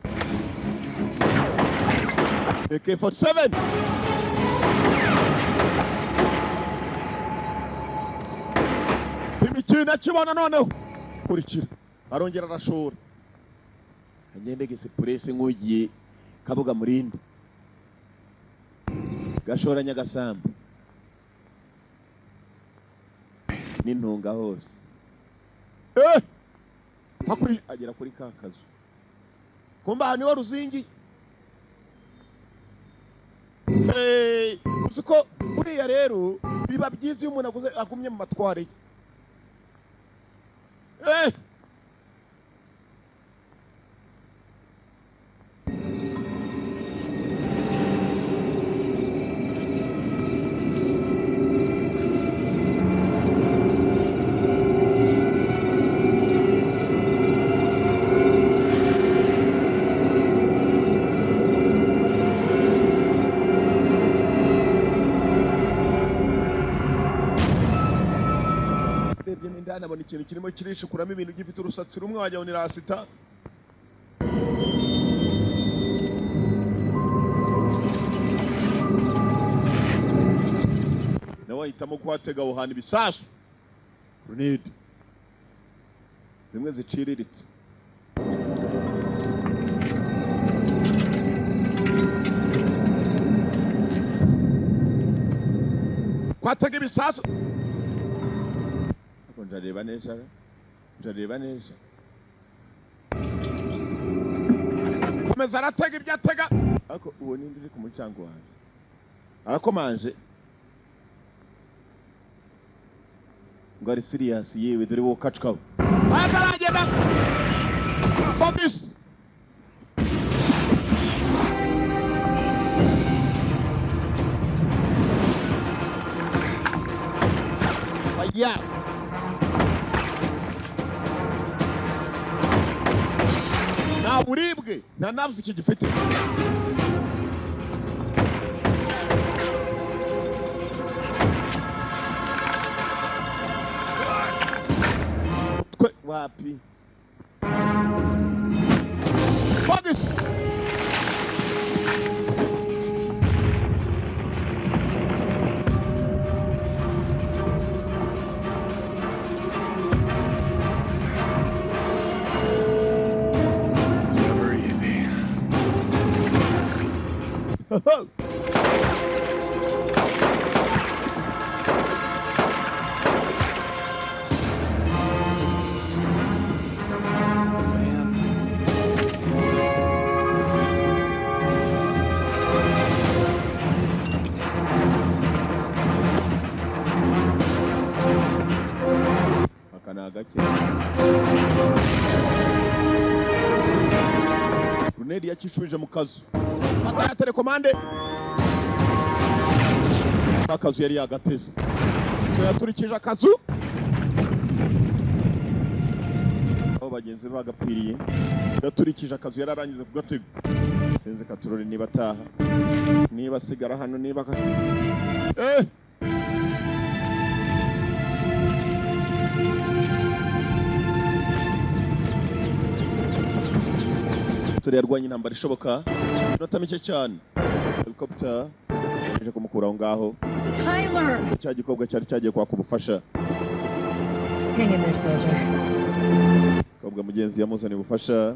Speaker 1: AK-47. Imikino akibona noneho. Kurikira. Arongera arashora. Agende gese presse nk'ugiye kabuga murindi. Gashora Nyagasambu n'intunga hose. Pakuri agera kuri ka kazu. Kumba niho ruzingi. Uzi ko buriya rero biba byiza iyo umuntu agumye mu matware ye. Nabona ikintu kirimo kirishukuramo ibintu gifite urusatsi rumwe wajya ni rasita. Nawe ahitamo kuhatega aho hantu ibisasu grenade zimwe ziciriritse. Kwatega ibisasu ndareba neza, ndareba neza. Komeza aratega ibyo atega, ariko uwo ninde uri ku muryango wanjye arakomanje ngo ari serious. Yewe dore wowe kackawe ataragenda. Focus. Fire. Nta buribwe nta nafsi iki gifite. Twe wapi? Focus.
Speaker 6: Never easy.
Speaker 1: Aka ni agake. Grenade yakishubije mu kazu. Fata ya telekomande. Akazu yari yagateze. So yaturikije akazu. Aho bagenzi be bagapfiriye. Yaturikije akazu yararangize kugatega. Sinzi katurore niba ataha. Niba asigara hano niba Turi yarwanye intambara ishoboka. Inota mike cyane. Helicopter ije kumukura aho ngaho.
Speaker 3: Tyler!
Speaker 1: Cya gikobwa cyari cyagiye kwaka ubufasha.
Speaker 3: Hang in there, soldier.
Speaker 1: Kobwa mugenzi yamuzaniye ubufasha.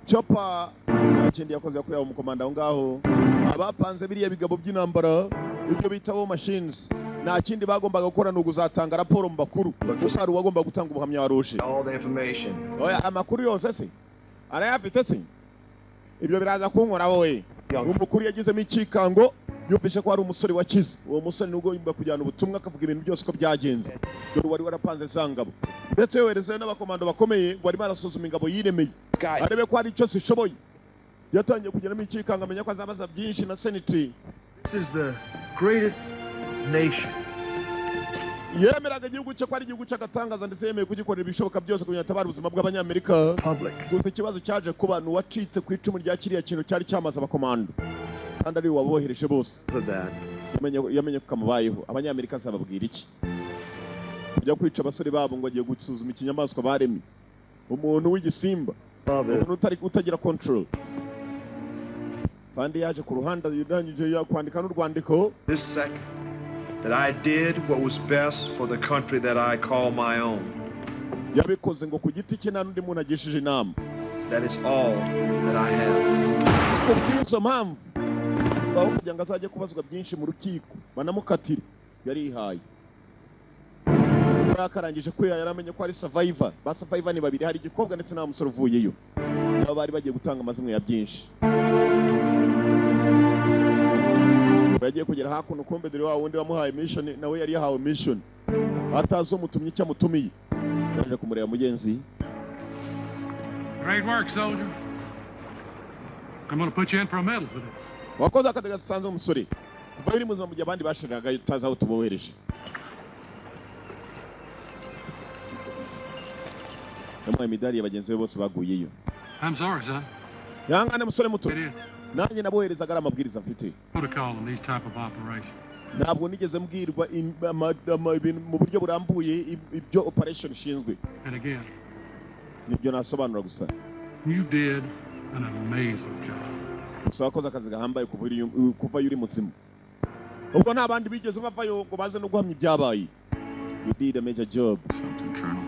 Speaker 1: Chopper ikindi yakoze yakuye umukomanda aho ngaho abapanze biriya bigabo by'intambara ibyo bita bo machines nta kindi bagombaga gukora ni uguzatanga raporo mu bakuru gusa hari uwagomba gutanga ubuhamya waruje.
Speaker 4: All the information.
Speaker 1: Oya amakuru yose se arayafite se ibyo biraza kunkora wowe. Umukuru yagizemo ikikango yumvise ko hari umusore wakize. Uwo musore nubwo yumva kujyana ubutumwa akavuga ibintu byose ko byagenze dore wari warapanze za ngabo ndetse yoherezeyo n'abakomando bakomeye ngo arimo arasuzuma ingabo yiremeye arebe ko hari icyo zishoboye. Yatangiye kugeramo ikikango amenya ko azabaza byinshi na seniti.
Speaker 4: This is the greatest nation.
Speaker 1: Yemeraga igihugu cye ko ari igihugu cy'agatangaza ndetse yemeye kugikorera ibishoboka byose kugira ngo atabare ubuzima bw'abanyamerika. Gusa ikibazo cyaje kuba ni uwacitse ku icumu rya kiriya kintu cyari cyamaze abakomando kandi ari we wabohereje bose. Yamenye ko kamubayeho. Abanyamerika azababwira iki? Kujya kwica abasore babo ngo agiye gusuzuma ikinyamaswa baremye, umuntu w'igisimba, umuntu utari utagira control. Kandi yaje ku ruhande yurangije kwandika n'urwandiko.
Speaker 4: This second that I did what was best for the country that I call my own.
Speaker 1: Yabikoze ngo ku giti cye nta n'undi muntu agishije inama.
Speaker 4: That is all that I have.
Speaker 1: Kubw'izo mpamvu aho kugira ngo azajye kubazwa byinshi mu rukiko banamukatire yarihaye. Yakarangije kwiha yaramenye ko ari survivor. Ba survivor ni babiri, hari igikobwa ndetse nta musore uvuyeyo. Nabo bari bagiye gutanga amazimwe ya byinshi. Bagiye kugera hakuno kumbe dore wa wundi wamuhaye mission nawe yari yahawe mission atazi umutumye icyo amutumiye. Yaje kumureba mugenzi.
Speaker 5: Great work, soldier. I'm going to put you in for a medal for this.
Speaker 1: Wakoze akazi gasanzwe umusore. Kuva uri muzima mu gihe abandi bashiriraga utazi aho tubohereje. Yamuhaye imidari ya bagenzi be bose baguyeyo.
Speaker 5: I'm sorry, son.
Speaker 1: Yangane musore muto. Nanjye naboherezaga ari amabwiriza mfite.
Speaker 5: Protocol in these type of operations.
Speaker 1: Ntabwo nigeze mbwirwa ibintu mu buryo burambuye ibyo operation ishinzwe.
Speaker 5: And again,
Speaker 1: nibyo nasobanura gusa.
Speaker 5: You did an amazing job.
Speaker 1: Gusa wakoze akazi gahambaye kuva uri muzima. Ubwo nta bandi bigeze bavayo ngo baze no guhamya ibyabaye. You did a major job.
Speaker 6: Something, Colonel.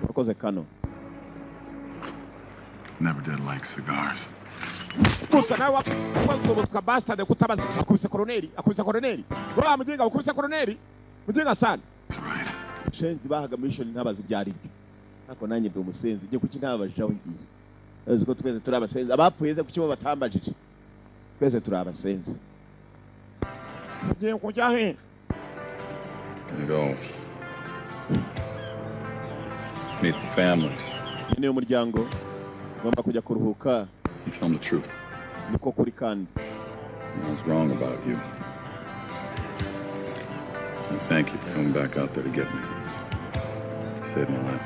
Speaker 1: Wakoze kano.
Speaker 6: Never did like cigars.
Speaker 1: Gusa nawe wakoze bastard kutabaza. Akubise koroneri, akubise koroneri. Ura mujinga ukubise koroneri. Mujinga sana.
Speaker 6: That's right.
Speaker 1: Shenzi bahaga mission ntabazi byari byo. Ariko nanjye ndi umusenzi, njye kuki ntababajije aho ngiye? Azi ko twese turi abasenzi, abapfuye ze kuki bo batambajije? Twese turi abasenzi. Ugiye kujya he?
Speaker 6: Gonna go meet the families
Speaker 1: Nyine y'umuryango ugomba kujya kuruhuka.
Speaker 6: and tell them the truth.
Speaker 1: Niko kuri kandi.
Speaker 6: I was wrong about you. And thank you for coming back out there to get me. You saved my life.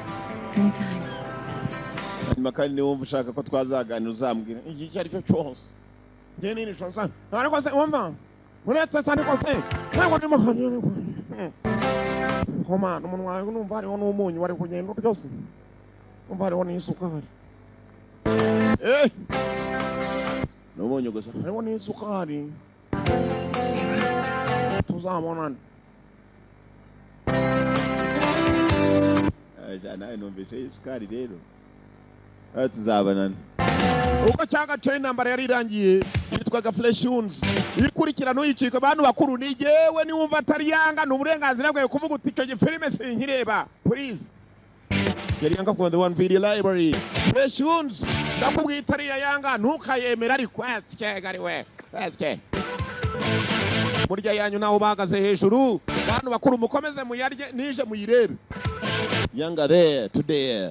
Speaker 8: Anytime.
Speaker 1: Hanyuma kandi niba wumva ushaka ko twazaganira, uzambwira igihe icyo ari cyo cyose. Njye nini shonsa, ariko se wumva uretse se, ariko se ntabwo ndimo komana umunwa wawe, numva hariho n'umunyu wari kugenda byose, numva hariho n'isukari, n'umunyu gusa, hariho n'isukari. Tuzabonana. Nawe numvise isukari rero. Aho tuzabonana. Uko cyagace intambara yari irangiye, yitwaga Flesh Wounds. Ikurikira ntuyicike, abantu bakuru. Ni jyewe, niwumva atari Yanga ni uburenganzira bwawe kuvuga uti icyo gifilime sinkireba. Please, yari Yanga from the One Video Library. Flesh Wounds, ndakubwiye, itari iya Yanga ntukayemera. Ariko esike gari we esike burya yanyu naho bahagaze hejuru. Bantu bakuru, mukomeze muyarye nije muyirebe. Yanga there today.